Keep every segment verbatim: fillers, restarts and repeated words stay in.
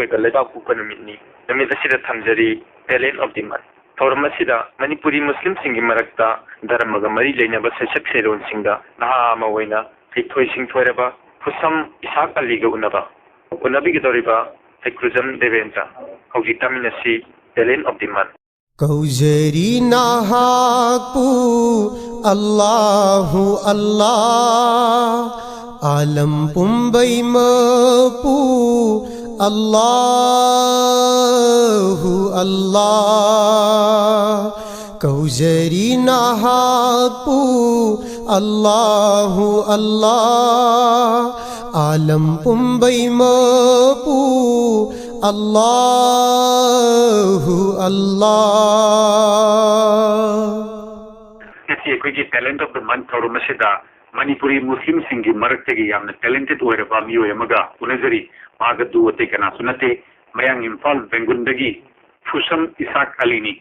ꯑꯩꯈꯣꯏꯒ ꯂꯩꯕꯥꯛ ꯄꯣꯛꯄ ꯅꯨꯃꯤꯠꯅꯤ꯫ ꯅꯨꯃꯤꯠ ꯑꯁꯤꯗ ꯊꯝꯖꯔꯤ Talent of the Month꯫ ꯊꯧꯔꯝ ꯑꯁꯤꯗ ꯃꯅꯤꯄꯨꯔꯤ ꯃꯨꯁꯂꯤꯝꯁꯤꯡꯒꯤ ꯃꯔꯛꯇ ꯙꯔꯃꯒ ꯃꯔꯤ ꯂꯩꯅꯕ ꯁꯩꯁꯛ ꯁꯩꯔꯣꯟꯁꯤꯡꯗ ꯅꯍꯥ ꯑꯃ ꯑꯣꯏꯅ ꯍꯩꯊꯣꯏ ꯁꯤꯡꯊꯣꯏꯔꯕ ꯈꯨꯁꯝ ꯏꯁꯥꯛ ꯑꯂꯤꯒ ꯎꯅꯕ꯫ ꯎꯅꯕꯤꯒꯗꯧꯔꯤꯕ ꯍꯩꯀ꯭ꯔꯨꯖꯝ ꯗꯦꯕꯦꯟꯗ꯭ꯔ꯫ ꯍꯧꯖꯤꯛ ꯇꯥꯃꯤꯟꯅꯁꯤ Talent of the Month꯫ ꯀꯧꯖꯔꯤ ꯅꯍꯥꯛꯄꯨ ꯑꯜꯂꯥꯍꯨ ꯑꯜꯂꯥ, ꯑꯥꯂꯝ ꯄꯨꯝꯕꯩ ꯃꯄꯨ ꯑꯜꯂꯥꯍꯨ ꯑꯜꯂꯥ꯫ ꯀꯧꯖꯔꯤ ꯅꯍꯥꯛꯄꯨ ꯑꯜꯂꯥꯍꯨ ꯑꯜꯂꯥ, ꯑꯥꯂꯝ ꯄꯨꯝꯕꯩ ꯃꯄꯨ ꯑꯜꯂꯥꯍꯨ ꯑꯜꯂꯥ꯫ ꯉꯁꯤ ꯑꯩꯈꯣꯏꯒꯤ Talent of the Month ꯊꯧꯔꯝ ꯑꯁꯤꯗ ꯃꯅꯤꯄꯨꯔꯤ ꯃꯨꯁꯂꯤꯝꯁꯤꯡꯒꯤ ꯃꯔꯛꯇꯒꯤ ꯌꯥꯝꯅ talented ꯑꯣꯏꯔꯕ ꯃꯤꯑꯣꯏ ꯑꯃꯒ ꯎꯅꯖꯔꯤ꯫ ꯃꯥꯒꯗꯨ ꯑꯇꯩ ꯀꯅꯥꯁꯨ ꯅꯠꯇꯦ, ꯃꯌꯥꯡ ꯏꯝꯐꯥꯜ ꯕꯦꯡꯒꯨꯟꯗꯒꯤ ꯐꯨꯁꯝ ꯏꯁꯥꯛ ꯑꯂꯤꯅꯤ꯫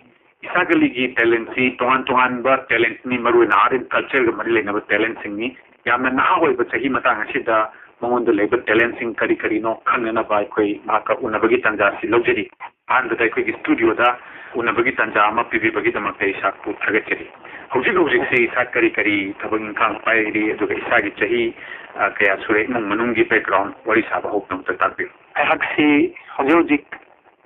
ꯏꯁꯥꯛ ꯑꯂꯤꯒꯤ talentꯁꯤ ꯇꯣꯉꯥꯟ ꯇꯣꯉꯥꯟꯕ talentꯅꯤ, ꯃꯔꯨꯑꯣꯏꯅ art and cultureꯒ ꯃꯔꯤ ꯂꯩꯅꯕ talentꯁꯤꯡꯅꯤ꯫ ꯌꯥꯝꯅ ꯅꯍꯥ ꯑꯣꯏꯕ ꯆꯍꯤ ꯃꯇꯥꯡ ꯑꯁꯤꯗ ꯃꯉꯣꯟꯗ ꯂꯩꯕ talentꯁꯤꯡ ꯀꯔꯤ ꯀꯔꯤꯅꯣ ꯈꯪꯅꯅꯕ ꯑꯩꯈꯣꯏ ꯃꯍꯥꯛꯀ ꯎꯅꯕꯒꯤ ꯇꯥꯟꯖꯥ ꯑꯁꯤ ꯂꯧꯖꯔꯤ꯫ ꯑꯍꯥꯟꯕꯗ ꯑꯩꯈꯣꯏꯒꯤ studioꯗ ꯎꯅꯕꯒꯤ ꯇꯥꯟꯖꯥ ꯑꯃ ꯄꯤꯕꯤꯕꯒꯤꯗꯃꯛꯇ ꯏꯁꯥꯛꯄꯨ ꯊꯥꯒꯠꯆꯔꯤ꯫ ꯍꯧꯖꯤꯛ ꯍꯧꯖꯤꯛꯁꯤ ꯏꯁꯥꯛ ꯀꯔꯤ ꯀꯔꯤ ꯊꯕꯛ ꯏꯪꯈꯥꯡ ꯄꯥꯏꯔꯤ, ꯑꯗꯨꯒ ꯏꯁꯥꯒꯤ ꯆꯍꯤ, ꯑ, ꯀꯌꯥ ꯁꯨꯔꯦ, ꯏꯃꯨꯡ ꯃꯅꯨꯡꯒꯤ background ꯋꯥꯔꯤ ꯁꯥꯕ ꯍꯧꯕꯗ ꯑꯃꯨꯛꯇ ꯇꯥꯛꯄꯤꯌꯨ꯫ ꯑꯩꯍꯥꯛꯁꯤ ꯍꯧꯖꯤꯛ ꯍꯧꯖꯤꯛ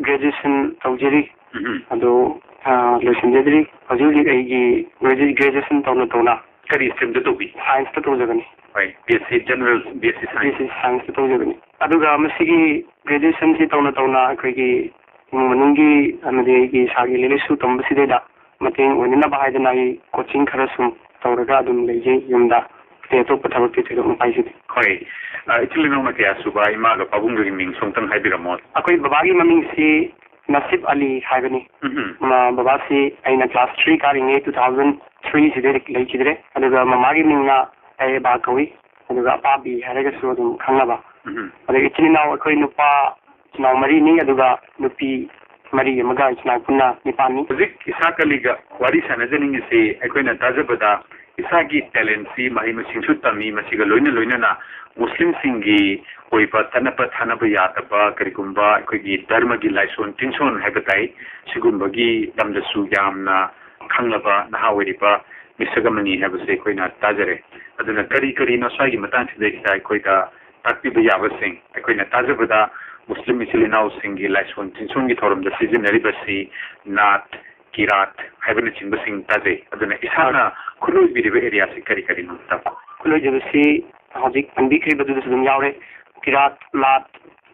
graduation ꯇꯧꯖꯔꯤ꯫ ꯎꯝ꯫ ꯑꯗꯨ, ꯑ, ꯂꯣꯏꯁꯤꯟꯖꯗ꯭ꯔꯤ꯫ ꯍꯧꯖꯤꯛ ꯍꯧꯖꯤꯛ ꯑꯩꯒꯤ graduation ꯇꯧꯅ ꯇꯧꯅ ꯀꯔꯤ streamꯗ ꯇꯧꯕꯤ? Scienceꯇ ꯇꯧꯖꯕꯅꯤ꯫ ꯍꯣꯏ, BSc General, BSc Science꯫ BSc Scienceꯇ ꯇꯧꯖꯕꯅꯤ꯫ ꯑꯗꯨꯒ ꯃꯁꯤꯒꯤ graduationꯁꯤ ꯇꯧꯅ ꯇꯧꯅ ꯑꯩꯈꯣꯏꯒꯤ ꯏꯃꯨꯡ ꯃꯅꯨꯡꯒꯤ ꯑꯃꯗꯤ ꯑꯩꯒꯤ ꯏꯁꯥꯒꯤ ꯂꯥꯏꯔꯤꯛ ꯂꯥꯏꯁꯨ ꯇꯝꯕꯁꯤꯗꯩꯗ ꯃꯇꯦꯡ ꯑꯣꯏꯅꯅꯕ ꯍꯥꯏꯗꯅ ꯑꯩ coaching ꯈꯔ ꯁꯨꯝ ꯇꯧꯔꯒ ꯑꯗꯨꯝ ꯂꯩꯖꯩ ꯌꯨꯝꯗ꯫ ꯑꯇꯩ ꯑꯇꯣꯞꯄ ꯊꯕꯛꯇꯤ ꯊꯣꯏꯗꯣꯛꯅ ꯄꯥꯏꯖꯗꯦ꯫ ꯍꯣꯏ꯫ ꯑ, ꯏꯆꯤꯜ ꯏꯅꯥꯎꯅ ꯀꯌꯥ ꯁꯨꯕ, ꯏꯃꯥꯒ ꯄꯥꯕꯨꯡꯒꯒꯤ ꯃꯤꯡꯁꯨ ꯑꯝꯇꯪ ꯍꯥꯏꯕꯤꯔꯝꯃꯣ꯫ ꯑꯩꯈꯣꯏ ꯕꯕꯥꯒꯤ ꯃꯃꯤꯡꯁꯤ ꯅꯁꯤꯞ ꯑꯂꯤ ꯍꯥꯏꯕꯅꯤ꯫ ꯎꯝ꯫ ꯃ-, ꯕꯕꯥꯁꯤ ꯑꯩꯅ class three ꯀꯥꯔꯤꯉꯩ two thousand three ꯁꯤꯗꯩ ꯂꯩꯈꯤꯗ꯭ꯔꯦ꯫ ꯑꯗꯨꯒ ꯃꯃꯥꯒꯤ ꯃꯤꯡꯅ ꯑꯍꯦꯕꯥ ꯀꯧꯏ꯫ ꯑꯗꯨꯒ ꯑꯄꯥꯕꯤ ꯍꯥꯏꯔꯒꯁꯨ ꯑꯗꯨꯝ ꯈꯪꯅꯕ꯫ ꯎꯝ꯫ ꯑꯗꯒꯤ ꯏꯆꯤꯜ ꯏꯅꯥꯎ ꯑꯩꯈꯣꯏ ꯅꯨꯄꯥ ꯏꯆꯤꯜ ꯏꯅꯥꯎ ꯃꯔꯤꯅꯤ, ꯑꯗꯨꯒ ꯅꯨꯄꯤ ꯃꯔꯤ ꯑꯃꯒ ꯏꯆꯤꯜ ꯏꯅꯥꯎ ꯄꯨꯟꯅ ꯅꯤꯄꯥꯟꯅꯤ꯫ ꯍꯧꯖꯤꯛ ꯏꯁꯥꯛ ꯑꯂꯤꯒ ꯋꯥꯔꯤ ꯁꯥꯟꯅꯖꯅꯤꯡꯉꯤꯁꯤ ꯑꯩꯈꯣꯏꯅ ꯇꯥꯖꯕꯗ ꯏꯁꯥꯒꯤ talentꯁꯤ ꯃꯍꯩ ꯃꯁꯤꯡꯁꯨ ꯇꯝꯃꯤ, ꯃꯁꯤꯒ ꯂꯣꯏꯅ ꯂꯣꯏꯅꯅ ꯃꯨꯁꯂꯤꯝꯁꯤꯡꯒꯤ ꯑꯣꯏꯕ ꯇꯠꯅꯕ ꯊꯥꯅꯕ ꯌꯥꯗꯕ ꯀꯔꯤꯒꯨꯝꯕ ꯑꯩꯈꯣꯏꯒꯤ ꯙꯔꯃꯒꯤ ꯂꯥꯏꯁꯣꯟ ꯇꯤꯟꯁꯣꯟ ꯍꯥꯏꯕ ꯇꯥꯏ, ꯁꯤꯒꯨꯝꯕꯒꯤ ꯂꯝꯗꯁꯨ ꯌꯥꯝꯅ ꯈꯪꯂꯕ ꯅꯍꯥ ꯑꯣꯏꯔꯤꯕ ꯃꯤꯁꯛ ꯑꯃꯅꯤ ꯍꯥꯏꯕꯁꯦ ꯑꯩꯈꯣꯏꯅ ꯇꯥꯖꯔꯦ꯫ ꯑꯗꯨꯅ ꯀꯔꯤ ꯀꯔꯤꯅꯣ ꯁ꯭ꯋꯥꯏꯒꯤ ꯃꯇꯥꯡꯁꯤꯗꯩꯁꯤꯗ ꯑꯩꯈꯣꯏꯗ ꯇꯥꯛꯄꯤꯕ ꯌꯥꯕꯁꯤꯡ? ꯑꯩꯈꯣꯏꯅ ꯇꯥꯖꯕꯗ ꯃꯨꯁꯂꯤꯝ ꯏꯆꯤꯜ ꯏꯅꯥꯎꯁꯤꯡꯒꯤ ꯂꯥꯏꯁꯣꯟ ꯇꯤꯟꯁꯣꯟꯒꯤ ꯊꯧꯔꯝꯗ ꯁꯤꯖꯤꯟꯅꯔꯤꯕꯁꯤ ꯅꯥꯠ, ꯀꯤꯔꯥꯠ ꯍꯥꯏꯕꯅꯆꯤꯡꯕꯁꯤꯡ ꯇꯥꯖꯩ꯫ ꯑꯗꯨꯅ ꯏꯁꯥꯅ ꯈꯨꯠꯂꯣꯏꯕꯤꯔꯤꯕ ꯑꯦꯔꯤꯌꯥꯁꯤ ꯀꯔꯤ ꯀꯔꯤꯅꯣ ꯑꯝꯇ? ꯈꯨꯠꯂꯣꯏꯖꯕꯁꯤ ꯍꯧꯖꯤꯛ ꯄꯟꯕꯤꯈ꯭ꯔꯤꯕꯗꯨꯗꯁꯨ ꯑꯗꯨꯝ ꯌꯥꯎꯔꯦ꯫ ꯀꯤꯔꯥꯠ, ꯅꯥꯠ,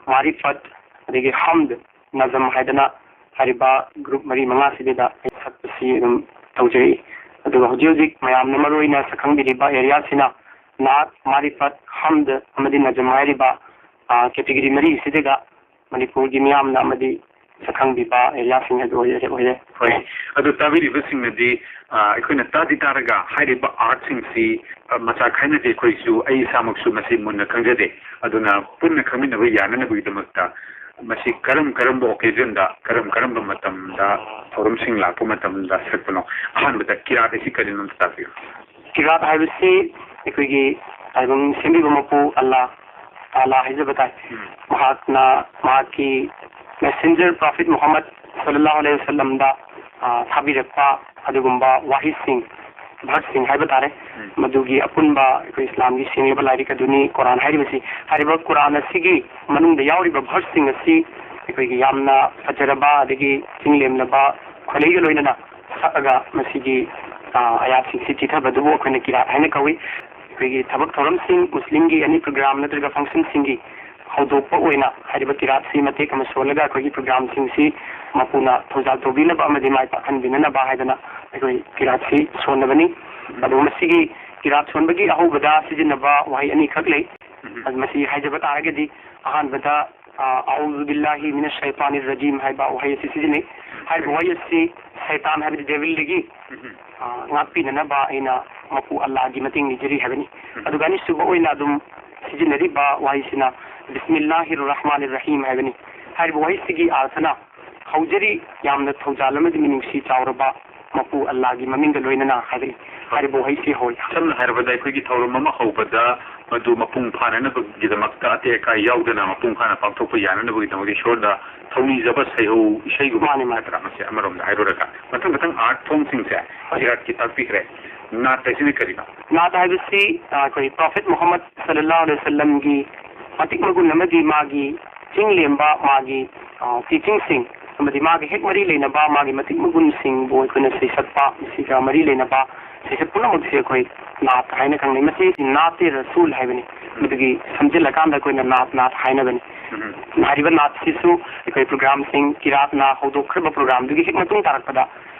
ꯃꯥꯔꯤꯐꯠ, ꯑꯗꯒꯤ ꯍꯝꯗ, ꯅꯖꯝ ꯍꯥꯏꯗꯅ ꯍꯥꯏꯔꯤꯕ ꯒ꯭ꯔꯨꯞ ꯃꯔꯤ ꯃꯉꯥꯁꯤꯗꯩꯗ ꯑꯩ ꯁꯛꯄꯁꯤ ꯑꯗꯨꯝ ꯇꯧꯖꯔꯛꯏ꯫ ꯑꯗꯨꯒ ꯍꯧꯖꯤꯛ ꯍꯧꯖꯤꯛ ꯃꯌꯥꯝꯅ ꯃꯔꯨꯑꯣꯏꯅ ꯁꯛꯈꯪꯕꯤꯔꯤꯕ ꯑꯦꯔꯤꯌꯥꯁꯤꯅ ꯅꯥꯠ, ꯃꯥꯔꯤꯐꯠ, ꯍꯝꯗ ꯑꯃꯗꯤ ꯅꯖꯝ ꯍꯥꯏꯔꯤꯕ, ꯑ, ꯀꯦꯇꯤꯒꯣꯔꯤ ꯃꯔꯤꯁꯤꯗꯩꯗ ꯃꯅꯤꯄꯨꯔꯒꯤ ꯃꯤꯌꯥꯝꯅ ꯑꯃꯗꯤ ꯁꯛꯈꯪꯕꯤꯕ ꯑꯦꯔꯤꯌꯥꯁꯤꯡ ꯑꯗꯨ ꯑꯣꯏꯔꯦ, ꯑꯣꯏꯔꯦ꯫ ꯍꯣꯏ꯫ ꯑꯗꯨ ꯇꯥꯕꯤꯔꯤꯕꯁꯤꯡꯅꯗꯤ, ꯑ, ꯑꯩꯈꯣꯏꯅ ꯇꯥꯗꯤ ꯇꯥꯔꯒ ꯍꯥꯏꯔꯤꯕ ꯑꯥꯔꯠꯁꯤꯡꯁꯤ, ꯑ, ꯃꯆꯥ ꯈꯥꯏꯅꯗꯦ꯫ ꯑꯩꯈꯣꯏꯁꯨ, ꯑꯩ ꯏꯁꯥꯃꯛꯁꯨ ꯃꯁꯤ ꯃꯨꯟꯅ ꯈꯪꯖꯗꯦ꯫ ꯑꯗꯨꯅ ꯄꯨꯟꯅ ꯈꯪꯃꯤꯟꯅꯕ ꯌꯥꯅꯅꯕꯒꯤꯗꯃꯛꯇ ꯃꯁꯤ ꯀꯔꯝ ꯀꯔꯝꯕ ꯑꯣꯀꯦꯖꯟꯗ, ꯀꯔꯝ ꯀꯔꯝꯕ ꯃꯇꯝꯗ ꯊꯧꯔꯝꯁꯤꯡ ꯂꯥꯛꯄ ꯃꯇꯝꯗ ꯁꯛꯄꯅꯣ? ꯑꯍꯥꯟꯕꯗ ꯀꯤꯔꯥꯠ ꯑꯁꯤ ꯀꯔꯤꯅꯣ ꯑꯝꯇ ꯇꯥꯛꯄꯤꯌꯨ꯫ ꯀꯤꯔꯥꯠ ꯍꯥꯏꯕꯁꯤ ꯑꯩꯈꯣꯏꯒꯤ ꯇꯥꯏꯕꯪ ꯁꯦꯝꯕꯤꯕ ꯃꯄꯨ ꯑꯜꯂꯥ ꯇꯥꯂꯥ ꯍꯥꯏꯖꯕ ꯇꯥꯏ꯫ ꯎꯝ꯫ ꯃꯍꯥꯛꯅ ꯃꯍꯥꯛꯀꯤ ꯃꯦꯁꯦꯟꯖꯔ ꯄ꯭ꯔꯣꯐꯦꯠ ꯃꯨꯍꯝꯃꯗ ꯁꯜꯂꯜꯂꯥꯍꯨ ꯑꯂꯩꯍꯤ ꯋꯁꯜꯂꯝꯗ, ꯑ, ꯊꯥꯕꯤꯔꯛꯄ ꯑꯗꯨꯒꯨꯝꯕ ꯋꯥꯍꯤꯁꯤꯡ, ꯚꯔꯁꯁꯤꯡ ꯍꯥꯏꯕ ꯇꯥꯔꯦ꯫ ꯎꯝ꯫ ꯃꯗꯨꯒꯤ ꯑꯄꯨꯟꯕ ꯑꯩꯈꯣꯏ ꯏꯁꯂꯥꯝꯒꯤ ꯁꯦꯡꯂꯕ ꯂꯥꯏꯔꯤꯛ ꯑꯗꯨꯅꯤ ꯀꯨꯔꯥꯟ ꯍꯥꯏꯔꯤꯕꯁꯤ꯫ ꯍꯥꯏꯔꯤꯕ ꯀꯨꯔꯥꯟ ꯑꯁꯤꯒꯤ ꯃꯅꯨꯡꯗ ꯌꯥꯎꯔꯤꯕ ꯚꯔꯁꯁꯤꯡ ꯑꯁꯤ ꯑꯩꯈꯣꯏꯒꯤ ꯌꯥꯝꯅ ꯐꯖꯔꯕ ꯑꯗꯒꯤ ꯆꯤꯡꯂꯦꯝꯂꯕ ꯈꯣꯜꯂꯩꯒ ꯂꯣꯏꯅꯅ ꯁꯛꯑꯒ ꯃꯁꯤꯒꯤ, ꯑ, ꯑꯥꯌꯥꯠꯁꯤꯡꯁꯤ ꯆꯤꯊꯕꯗꯨꯕꯨ ꯑꯩꯈꯣꯏꯅ ꯀꯤꯔꯥꯠ ꯍꯥꯏꯅ ꯀꯧꯏ꯫ ꯑꯩꯈꯣꯏꯒꯤ ꯊꯕꯛ ꯊꯧꯔꯝꯁꯤꯡ, ꯃꯨꯁꯂꯤꯝꯒꯤ ꯑꯦꯅꯤ ꯄ꯭ꯔꯣꯒ꯭ꯔꯥꯝ ꯅꯠꯇ꯭ꯔꯒ ꯐꯪꯁꯟꯁꯤꯡꯒꯤ ꯍꯧꯗꯣꯛꯄ ꯑꯣꯏꯅ ꯍꯥꯏꯔꯤꯕ ꯀꯤꯔꯥꯠꯁꯤ ꯃꯇꯦꯛ ꯑꯃ ꯁꯣꯜꯂꯒ ꯑꯩꯈꯣꯏꯒꯤ ꯄ꯭ꯔꯣꯒ꯭ꯔꯥꯝꯁꯤꯡꯁꯤ ꯃꯄꯨꯅ ꯊꯧꯖꯥꯜ ꯇꯧꯕꯤꯅꯕ ꯑꯃꯗꯤ ꯃꯥꯏ ꯄꯥꯛꯍꯟꯕꯤꯅꯅꯕ ꯍꯥꯏꯗꯅ ꯑꯩꯈꯣꯏ ꯀꯤꯔꯥꯠꯁꯤ ꯁꯣꯟꯅꯕꯅꯤ꯫ ꯑꯗꯨꯒ ꯃꯁꯤꯒꯤ ꯀꯤꯔꯥꯠ ꯁꯣꯟꯕꯒꯤ ꯑꯍꯧꯕꯗ ꯁꯤꯖꯤꯟꯅꯕ ꯋꯥꯍꯩ ꯑꯅꯤꯈꯛ ꯂꯩ꯫ ꯎꯝ꯫ ꯑꯗꯨ ꯃꯁꯤ ꯍꯥꯏꯖꯕ ꯇꯥꯔꯒꯗꯤ ꯑꯍꯥꯟꯕꯗ, ꯑ, "ꯑꯎꯖꯨ ꯕꯤꯜꯂꯥꯍꯤ ꯃꯤꯅ ꯁꯩꯇꯥꯅꯤꯔ ꯔꯖꯤꯝ" ꯍꯥꯏꯕ ꯋꯥꯍꯩ ꯑꯁꯤ ꯁꯤꯖꯤꯟꯅꯩ꯫ ꯍꯥꯏꯔꯤꯕ ꯋꯥꯍꯩ ꯑꯁꯤ ꯁꯩꯇꯥꯟ ꯍꯥꯏꯕꯗꯤ ꯗꯦꯚꯤꯜꯗꯒꯤ, ꯎꯝ꯫ ꯑ, ꯉꯥꯛꯄꯤꯅꯅꯕ ꯑꯩꯅ ꯃꯄꯨ ꯑꯜꯂꯥꯒꯤ ꯃꯇꯦꯡ ꯅꯤꯖꯔꯤ ꯍꯥꯏꯕꯅꯤ꯫ ꯎꯝ꯫ ꯑꯗꯨꯒ ꯑꯅꯤꯁꯨꯕ ꯑꯣꯏꯅ ꯑꯗꯨꯝ ꯁꯤꯖꯤꯟꯅꯔꯤꯕ ꯋꯥꯍꯩꯁꯤꯅ "ꯕꯤꯁꯃꯤꯜꯂꯥꯍꯤꯔ ꯔꯍꯃꯥꯅꯤꯔ ꯔꯍꯤꯝ" ꯍꯥꯏꯕꯅꯤ꯫ ꯍꯥꯏꯔꯤꯕ ꯋꯥꯍꯩꯁꯤꯒꯤ ꯑꯥꯔꯊꯅ "ꯍꯧꯖꯔꯤ, ꯌꯥꯝꯅ ꯊꯧꯖꯥꯜ ꯑꯃꯗꯤ ꯃꯤꯅꯨꯡꯁꯤ ꯆꯥꯎꯔꯕ ꯃꯄꯨ ꯑꯜꯂꯥꯒꯤ ꯃꯃꯤꯡꯗ ꯂꯣꯏꯅꯅ ꯍꯥꯏꯔꯛꯏ꯫ ꯍꯥꯏꯔꯤꯕ ꯋꯥꯍꯩꯁꯤ ꯍꯧꯏ꯫ ꯁꯝꯅ ꯍꯥꯏꯔꯕꯗ, ꯑꯩꯈꯣꯏꯒꯤ ꯊꯧꯔꯝ ꯑꯃ ꯍꯧꯕꯗ ꯃꯗꯨ ꯃꯄꯨꯡ ꯐꯥꯅꯅꯕꯒꯤꯗꯃꯛꯇ, ꯑꯇꯦꯛ ꯑꯀꯥꯏ ꯌꯥꯎꯗꯅ ꯃꯄꯨꯡ ꯐꯥꯅ ꯄꯥꯡꯊꯣꯛꯄ ꯌꯥꯅꯅꯕꯒꯤꯗꯃꯛ ꯏꯁꯣꯔꯗ ꯊꯧꯅꯤꯖꯕ ꯁꯩꯍꯧ ꯏꯁꯩꯒꯨꯝꯕ ꯃꯥꯅꯤ, ꯃꯥꯅꯤ꯫ ꯅꯠꯇ꯭ꯔꯥ? ꯃꯁꯤ ꯑꯃꯔꯣꯝꯗ ꯍꯥꯏꯔꯨꯔꯒ, ꯃꯊꯪ ꯃꯊꯪ art form ꯁꯤꯡꯁꯦ ꯍꯣꯏ꯫ ꯏꯔꯥꯠꯀꯤ ꯇꯥꯛꯄꯤꯈ꯭ꯔꯦ꯫ ꯅꯥꯠ ꯍꯥꯏꯁꯤꯅ ꯀꯔꯤꯅꯣ? ꯅꯥꯠ ꯍꯥꯏꯕꯁꯤ, ꯑ, ꯑꯩꯈꯣꯏ Prophet Muhammad sallallahu alaihi wasallam ꯒꯤ ꯃꯇꯤꯛ ꯃꯒꯨꯟ ꯑꯃꯗꯤ ꯃꯥꯒꯤ ꯆꯤꯡ ꯂꯦꯝꯕ, ꯃꯥꯒꯤ, ꯑ, teaching ꯁꯤꯡ ꯑꯃꯗꯤ ꯃꯥꯒꯤ ꯍꯦꯛ ꯃꯔꯤ ꯂꯩꯅꯕ ꯃꯥꯒꯤ ꯃꯇꯤꯛ ꯃꯒꯨꯟꯁꯤꯡꯕꯨ ꯑꯩꯈꯣꯏꯅ ꯁꯩꯁꯛꯄ, ꯃꯁꯤꯒ ꯃꯔꯤ ꯂꯩꯅꯕ ꯁꯩꯁꯛ ꯄꯨꯝꯅꯃꯛꯁꯤ ꯑꯩꯈꯣꯏ ꯅꯥꯠ ꯍꯥꯏꯅ ꯈꯪꯅꯩ꯫ ꯃꯁꯤ ꯅꯥꯠ-ꯏ-ꯔꯁꯨꯜ ꯍꯥꯏꯕꯅꯤ꯫ ꯃꯗꯨꯒꯤ ꯁꯝꯖꯤꯜꯂꯀꯥꯟꯗ ꯑꯩꯈꯣꯏꯅ ꯅꯥꯠ, ꯅꯥꯠ ꯍꯥꯏꯅꯕꯅꯤ꯫ ꯎꯝ꯫ ꯍꯥꯏꯔꯤꯕ ꯅꯥꯠꯁꯤꯁꯨ ꯑꯩꯈꯣꯏ program ꯁꯤꯡ, ꯀꯤꯔꯥꯠꯅ ꯍꯧꯗꯣꯛꯈ꯭ꯔꯤꯕ program ꯗꯨꯒꯤ ꯍꯦꯛ ꯃꯇꯨꯡ ꯇꯥꯔꯛꯄꯗ,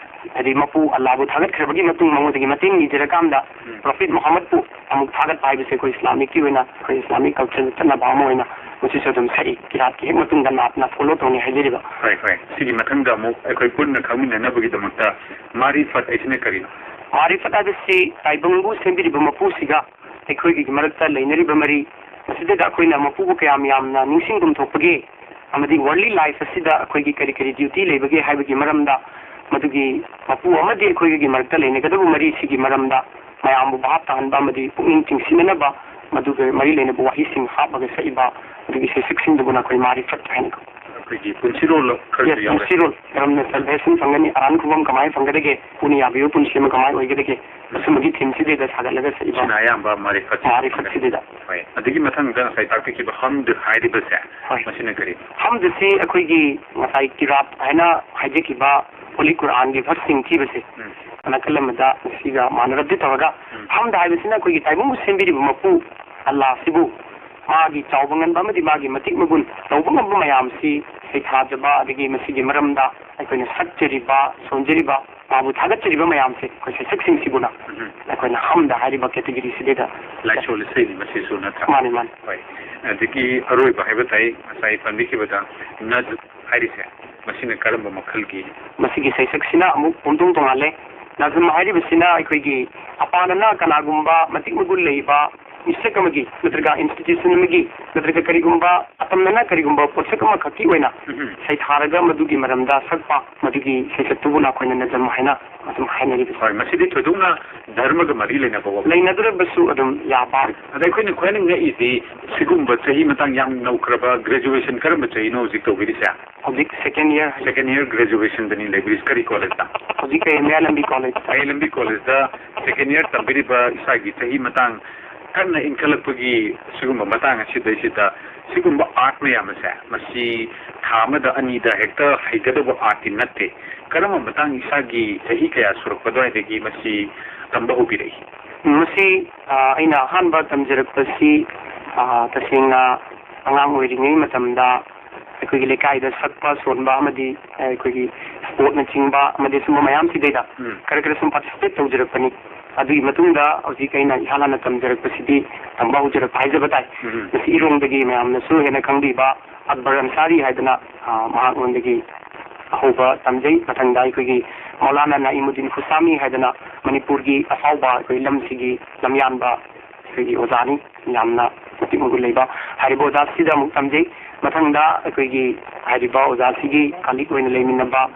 ꯍꯥꯏꯗꯤ ꯃꯄꯨ ꯑꯜꯂꯥꯕꯨ ꯊꯥꯒꯠꯈ꯭ꯔꯕꯒꯤ ꯃꯇꯨꯡ ꯃꯉꯣꯟꯗꯒꯤ ꯃꯇꯦꯡ ꯅꯤꯖꯔꯀꯥꯟꯗ ꯎꯝ꯫ Prophet ꯃꯨꯍꯝꯃꯗꯄꯨ ꯑꯃꯨꯛ ꯊꯥꯒꯠꯄ ꯍꯥꯏꯕꯁꯦ ꯑꯩꯈꯣꯏ Islamic ꯀꯤ ꯑꯣꯏꯅ, ꯑꯩꯈꯣꯏ Islamic culture ꯗ ꯆꯠꯅꯕ ꯑꯃ ꯑꯣꯏꯅ ꯃꯁꯤꯁꯨ ꯑꯗꯨꯝ ꯁꯛꯏ꯫ ꯀꯤꯔꯥꯠꯀꯤ ꯍꯦꯛ ꯃꯇꯨꯡꯗ ꯅꯥꯠꯅ follow ꯇꯧꯅꯤ ꯍꯥꯏꯖꯔꯤꯕ꯫ ꯍꯣꯏ, ꯍꯣꯏ꯫ ꯁꯤꯒꯤ ꯃꯊꯪꯗ ꯑꯃꯨꯛ ꯑꯩꯈꯣꯏ ꯄꯨꯟꯅ ꯈꯪꯃꯤꯟꯅꯅꯕꯒꯤꯗꯃꯛꯇ ꯃꯥꯔꯤꯐꯠ ꯍꯥꯏꯁꯤꯅ ꯀꯔꯤꯅꯣ? ꯃꯥꯔꯤꯐꯠ ꯍꯥꯏꯕꯁꯤ ꯇꯥꯏꯕꯪꯕꯨ ꯁꯦꯝꯕꯤꯔꯤꯕ ꯃꯄꯨꯁꯤꯒ ꯑꯩꯈꯣꯏꯒꯤ ꯃꯔꯛꯇ ꯂꯩꯅꯔꯤꯕ ꯃꯔꯤ, ꯃꯁꯤꯗꯩꯗ ꯑꯩꯈꯣꯏꯅ ꯃꯄꯨꯕꯨ ꯀꯌꯥꯝ ꯌꯥꯝꯅ ꯅꯤꯡꯁꯤꯡꯐꯝ ꯊꯣꯛꯄꯒꯦ, ꯑꯃꯗꯤ worldly life ꯑꯁꯤꯗ ꯑꯩꯈꯣꯏꯒꯤ ꯀꯔꯤ ꯀꯔꯤ duty ꯂꯩꯕꯒꯦ ꯍꯥꯏꯕꯒꯤ ꯃꯔꯝꯗ, ꯃꯗꯨꯒꯤ ꯃꯄꯨ ꯑꯃꯗꯤ ꯑꯩꯈꯣꯏꯒꯤ ꯃꯔꯛꯇ ꯂꯩꯅꯒꯗꯕ ꯃꯔꯤꯁꯤꯒꯤ ꯃꯔꯝꯗ ꯃꯌꯥꯝꯕꯨ ꯚꯥꯞ ꯇꯥꯍꯟꯕ ꯑꯃꯗꯤ ꯄꯨꯛꯅꯤꯡ ꯆꯤꯡꯁꯤꯟꯅꯅꯕ ꯃꯗꯨꯒ ꯃꯔꯤ ꯂꯩꯅꯕ ꯋꯥꯍꯩꯁꯤꯡ ꯍꯥꯞꯂꯒ ꯁꯛꯏꯕ ꯑꯗꯨꯒꯤ ꯁꯩꯁꯛꯁꯤꯡꯗꯨꯕꯨꯅ ꯑꯩꯈꯣꯏ ꯃꯥꯔꯤꯐꯠ ꯍꯥꯏꯅ ꯀꯧꯏ꯫ ꯑꯩꯈꯣꯏꯒꯤ ꯄꯨꯟꯁꯤꯔꯣꯜ ꯈꯔꯁꯨ Yes, ꯌꯥꯎꯔꯦ꯫ ꯄꯨꯟꯁꯤꯔꯣꯜ꯫ ꯀꯔꯝꯅ salvation ꯐꯪꯒꯅꯤ? ꯑꯔꯥꯟ ꯈꯨꯕꯝ ꯀꯃꯥꯏꯅ ꯐꯪꯒꯗꯒꯦ? ꯄꯨꯛꯅꯤꯡ ꯌꯥꯕꯤꯕ ꯄꯨꯟꯁꯤ ꯑꯃ ꯀꯃꯥꯏꯅ ꯑꯣꯏꯒꯗꯒꯦ? ꯑꯁꯨꯝꯕꯒꯤ theme ꯁꯤꯗꯩꯗ ꯁꯥꯒꯠꯂꯒ ꯁꯛꯏꯕ ꯁꯤꯅ ꯑꯌꯥꯝꯕ ꯃꯥꯔꯤꯐꯠ ꯃꯥꯔꯤꯐꯠ ꯁꯤꯗꯩꯗ꯫ ꯍꯣꯏ꯫ ꯑꯗꯨꯒꯤ ꯃꯊꯪꯗ ꯉꯁꯥꯏ ꯇꯥꯛꯄꯤꯈꯤꯕ ꯍꯝꯗ ꯍꯥꯏꯔꯤꯕꯁꯦ, ꯍꯣꯏ꯫ ꯃꯁꯤꯅ ꯀꯔꯤ? ꯍꯝꯗꯁꯤ ꯑꯩꯈꯣꯏꯒꯤ ꯉꯁꯥꯏ ꯀꯤꯔꯥꯠ ꯍꯥꯏꯅ ꯍꯥꯏꯖꯈꯤꯕ Holy Quran ꯒꯤ verse ꯁꯤꯡ ꯊꯤꯕꯁꯦ, ꯎꯝ꯫ ꯅꯥꯀꯜ ꯑꯃꯗ ꯃꯁꯤꯒ ꯃꯥꯟꯅꯔꯞꯇꯤ ꯇꯧꯔꯒ, ꯎꯝ꯫ ꯍꯝꯗ ꯍꯥꯏꯕꯁꯤꯅ ꯑꯩꯈꯣꯏꯒꯤ ꯇꯥꯏꯕꯪꯕꯨ ꯁꯦꯝꯕꯤꯔꯤꯕ ꯃꯄꯨ ꯑꯜꯂꯥꯁꯤꯕꯨ ꯃꯥꯒꯤ ꯆꯥꯎꯕ ꯉꯟꯕ ꯑꯃꯗꯤ ꯃꯥꯒꯤ ꯃꯇꯤꯛ ꯃꯒꯨꯟ ꯇꯧꯕ ꯉꯝꯕ ꯃꯌꯥꯝꯁꯤ ꯁꯩꯊꯥꯖꯕ, ꯑꯗꯒꯤ ꯃꯁꯤꯒꯤ ꯃꯔꯝꯗ ꯑꯩꯈꯣꯏꯅ ꯁꯛꯆꯔꯤꯕ, ꯁꯣꯟꯖꯔꯤꯕ, ꯃꯥꯕꯨ ꯊꯥꯒꯠꯆꯔꯤꯕ ꯃꯌꯥꯝꯁꯦ ꯑꯩꯈꯣꯏ ꯁꯩꯁꯛꯁꯤꯡꯁꯤꯕꯨꯅ ꯎꯝ꯫ ꯑꯩꯈꯣꯏꯅ ꯍꯝꯗ ꯍꯥꯏꯔꯤꯕ category ꯁꯤꯗꯩꯗ ꯂꯥꯏꯁꯣꯟ ꯏꯁꯩꯅꯤ ꯃꯁꯤꯁꯨ, ꯅꯠꯇ꯭ꯔꯥ? ꯃꯥꯅꯤ, ꯃꯥꯅꯤ꯫ ꯍꯣꯏ꯫ ꯑꯗꯒꯤ ꯑꯔꯣꯏꯕ ꯍꯥꯏꯕ ꯇꯥꯏ, ꯉꯁꯥꯏ ꯄꯟꯕꯤꯈꯤꯕꯗ ꯅꯖꯝ ꯍꯥꯏꯔꯤꯁꯦ, ꯃꯁꯤꯅ ꯀꯔꯝꯕ ꯃꯈꯜꯒꯤ? ꯃꯁꯤꯒꯤ ꯁꯩꯁꯛꯁꯤꯅ ꯑꯃꯨꯛ ꯄꯨꯝꯗꯣꯡ ꯇꯣꯉꯥꯜꯂꯦ꯫ ꯅꯖꯝ ꯍꯥꯏꯔꯤꯕꯁꯤꯅ ꯑꯩꯈꯣꯏꯒꯤ ꯑꯄꯥꯅꯅ ꯀꯅꯥꯒꯨꯝꯕ ꯃꯇꯤꯛ ꯃꯒꯨꯟ ꯂꯩꯕ ꯃꯤꯁꯛ ꯑꯃꯒꯤ ꯅꯠꯇ꯭ꯔꯒ institution ꯑꯃꯒꯤ ꯅꯠꯇ꯭ꯔꯒ ꯀꯔꯤꯒꯨꯝꯕ ꯑꯇꯝꯅꯅ ꯀꯔꯤꯒꯨꯝꯕ ꯄꯣꯠꯁꯛ ꯑꯃꯈꯛꯀꯤ ꯑꯣꯏꯅ ꯎꯝ꯫ ꯁꯩꯊꯥꯔꯒ ꯃꯗꯨꯒꯤ ꯃꯔꯝꯗ ꯁꯛꯄ, ꯃꯗꯨꯒꯤ ꯁꯩꯁꯛꯇꯨꯕꯨ ꯅꯥꯈꯣꯏꯅ ꯅꯖꯝ ꯍꯥꯏꯅ ꯑꯗꯨꯝ ꯍꯥꯏꯅꯔꯤꯕꯁꯦ꯫ ꯍꯣꯏ, ꯃꯁꯤꯗꯤ ꯊꯣꯏꯗꯣꯛꯅ ꯙꯔꯃꯒ ꯃꯔꯤ ꯂꯩꯅꯕ ꯋꯥꯐꯝ꯫ ꯂꯩꯅꯗ꯭ꯔꯕꯁꯨ ꯑꯗꯨꯝ ꯌꯥꯕ꯫ ꯑꯗ ꯑꯩꯈꯣꯏꯅ ꯈ꯭ꯋꯥꯏꯗꯒꯤ ꯉꯛꯏꯗꯤ ꯁꯤꯒꯨꯝꯕ ꯆꯍꯤ ꯃꯇꯥꯡ ꯌꯥꯝ ꯅꯧꯈ꯭ꯔꯕ graduation ꯀꯔꯝꯕ ꯆꯍꯤꯅꯣ ꯍꯧꯖꯤꯛ ꯇꯧꯕꯤꯔꯤꯁꯦ? ꯍꯧꯖꯤꯛ second year꯫ Second year graduation ꯗꯅꯤ ꯂꯩꯕꯤꯔꯤꯁꯦ꯫ ꯀꯔꯤ college ꯇ? ꯍꯧꯖꯤꯛ ꯑꯩ ꯃꯌꯥꯏ ꯂꯝꯕꯤ college꯫ ꯃꯌꯥꯏ ꯂꯝꯕꯤ college ꯇ second year ꯇꯝꯕꯤꯔꯤꯕ ꯏꯁꯥꯒꯤ ꯆꯍꯤ ꯃꯇꯥꯡ ꯀꯟꯅ ꯏꯟꯈꯠꯂꯛꯄꯒꯤ ꯁꯤꯒꯨꯝꯕ ꯃꯇꯥꯡ ꯑꯁꯤꯗꯩꯁꯤꯗ ꯁꯤꯒꯨꯝꯕ art ꯃꯌꯥꯝ ꯑꯁꯦ ꯃꯁꯤ ꯊꯥ ꯑꯃꯗ ꯑꯅꯤꯗ ꯍꯦꯛꯇ ꯍꯩꯒꯗꯧꯕ art ꯇꯤ ꯅꯠꯇꯦ꯫ ꯀꯔꯝꯕ ꯃꯇꯥꯡ ꯏꯁꯥꯒꯤ ꯆꯍꯤ ꯀꯌꯥ ꯁꯨꯔꯛꯄ ꯑꯗꯨꯋꯥꯏꯗꯒꯤ ꯃꯁꯤ ꯇꯝꯕ ꯍꯧꯕꯤꯔꯛꯏ? ꯃꯁꯤ, ꯑ, ꯑꯩꯅ ꯑꯍꯥꯟꯕ ꯇꯝꯖꯔꯛꯄꯁꯤ, ꯑ, ꯇꯁꯦꯡꯅ ꯑꯉꯥꯡ ꯑꯣꯏꯔꯤꯉꯩ ꯃꯇꯝꯗ ꯑꯩꯈꯣꯏꯒꯤ ꯂꯩꯀꯥꯏꯗ ꯁꯛꯄ ꯁꯣꯟꯕ ꯑꯃꯗꯤ ꯑꯩꯈꯣꯏꯒꯤ sportꯅꯆꯤꯡꯕ ꯑꯃꯗꯤ ꯁꯨꯝꯕ ꯃꯌꯥꯝꯁꯤꯗꯩꯗ ꯎꯝ꯫ ꯈꯔ ꯈꯔ ꯁꯨꯝ participate ꯇꯧꯖꯔꯛꯄꯅꯤ꯫ ꯑꯗꯨꯒꯤ ꯃꯇꯨꯡꯗ ꯍꯧꯖꯤꯛ ꯑꯩꯅ ꯏꯍꯥꯟ ꯍꯥꯟꯅ ꯇꯝꯖꯔꯛꯄꯁꯤꯗꯤ ꯇꯝꯕ ꯍꯧꯖꯔꯛꯄ ꯍꯥꯏꯖꯕ ꯇꯥꯏ꯫ ꯎꯝ꯫ ꯃꯁꯤ ꯏꯔꯣꯝꯗꯒꯤ ꯃꯌꯥꯝꯅꯁꯨ ꯍꯦꯟꯅ ꯈꯪꯕꯤꯕ ꯑꯛꯕꯔ ꯑꯟꯁꯥꯔꯤ ꯍꯥꯏꯗꯅ, ꯑ, ꯃꯍꯥꯛꯉꯣꯟꯗꯒꯤ ꯑꯍꯧꯕ ꯇꯝꯖꯩ꯫ ꯃꯊꯪꯗ ꯑꯩꯈꯣꯏꯒꯤ ꯃꯧꯂꯥꯅꯥ ꯅꯥꯏꯃꯨꯗꯤꯟ ꯈꯨꯁꯥꯃꯤ ꯍꯥꯏꯗꯅ ꯃꯅꯤꯄꯨꯔꯒꯤ ꯑꯐꯥꯎꯕ ꯑꯩꯈꯣꯏ ꯂꯝꯁꯤꯒꯤ ꯂꯝꯌꯥꯟꯕ ꯑꯩꯈꯣꯏꯒꯤ ꯑꯣꯖꯥꯅꯤ꯫ ꯌꯥꯝꯅ ꯃꯇꯤꯛ ꯃꯒꯨꯟ ꯂꯩꯕ ꯍꯥꯏꯔꯤꯕ ꯑꯣꯖꯥꯁꯤꯗ ꯑꯃꯨꯛ ꯇꯝꯖꯩ꯫ ꯃꯊꯪꯗ ꯑꯩꯈꯣꯏꯒꯤ ꯍꯥꯏꯔꯤꯕ ꯑꯣꯖꯥꯁꯤꯒꯤ colleague ꯑꯣꯏꯅ ꯂꯩꯃꯤꯟꯅꯕ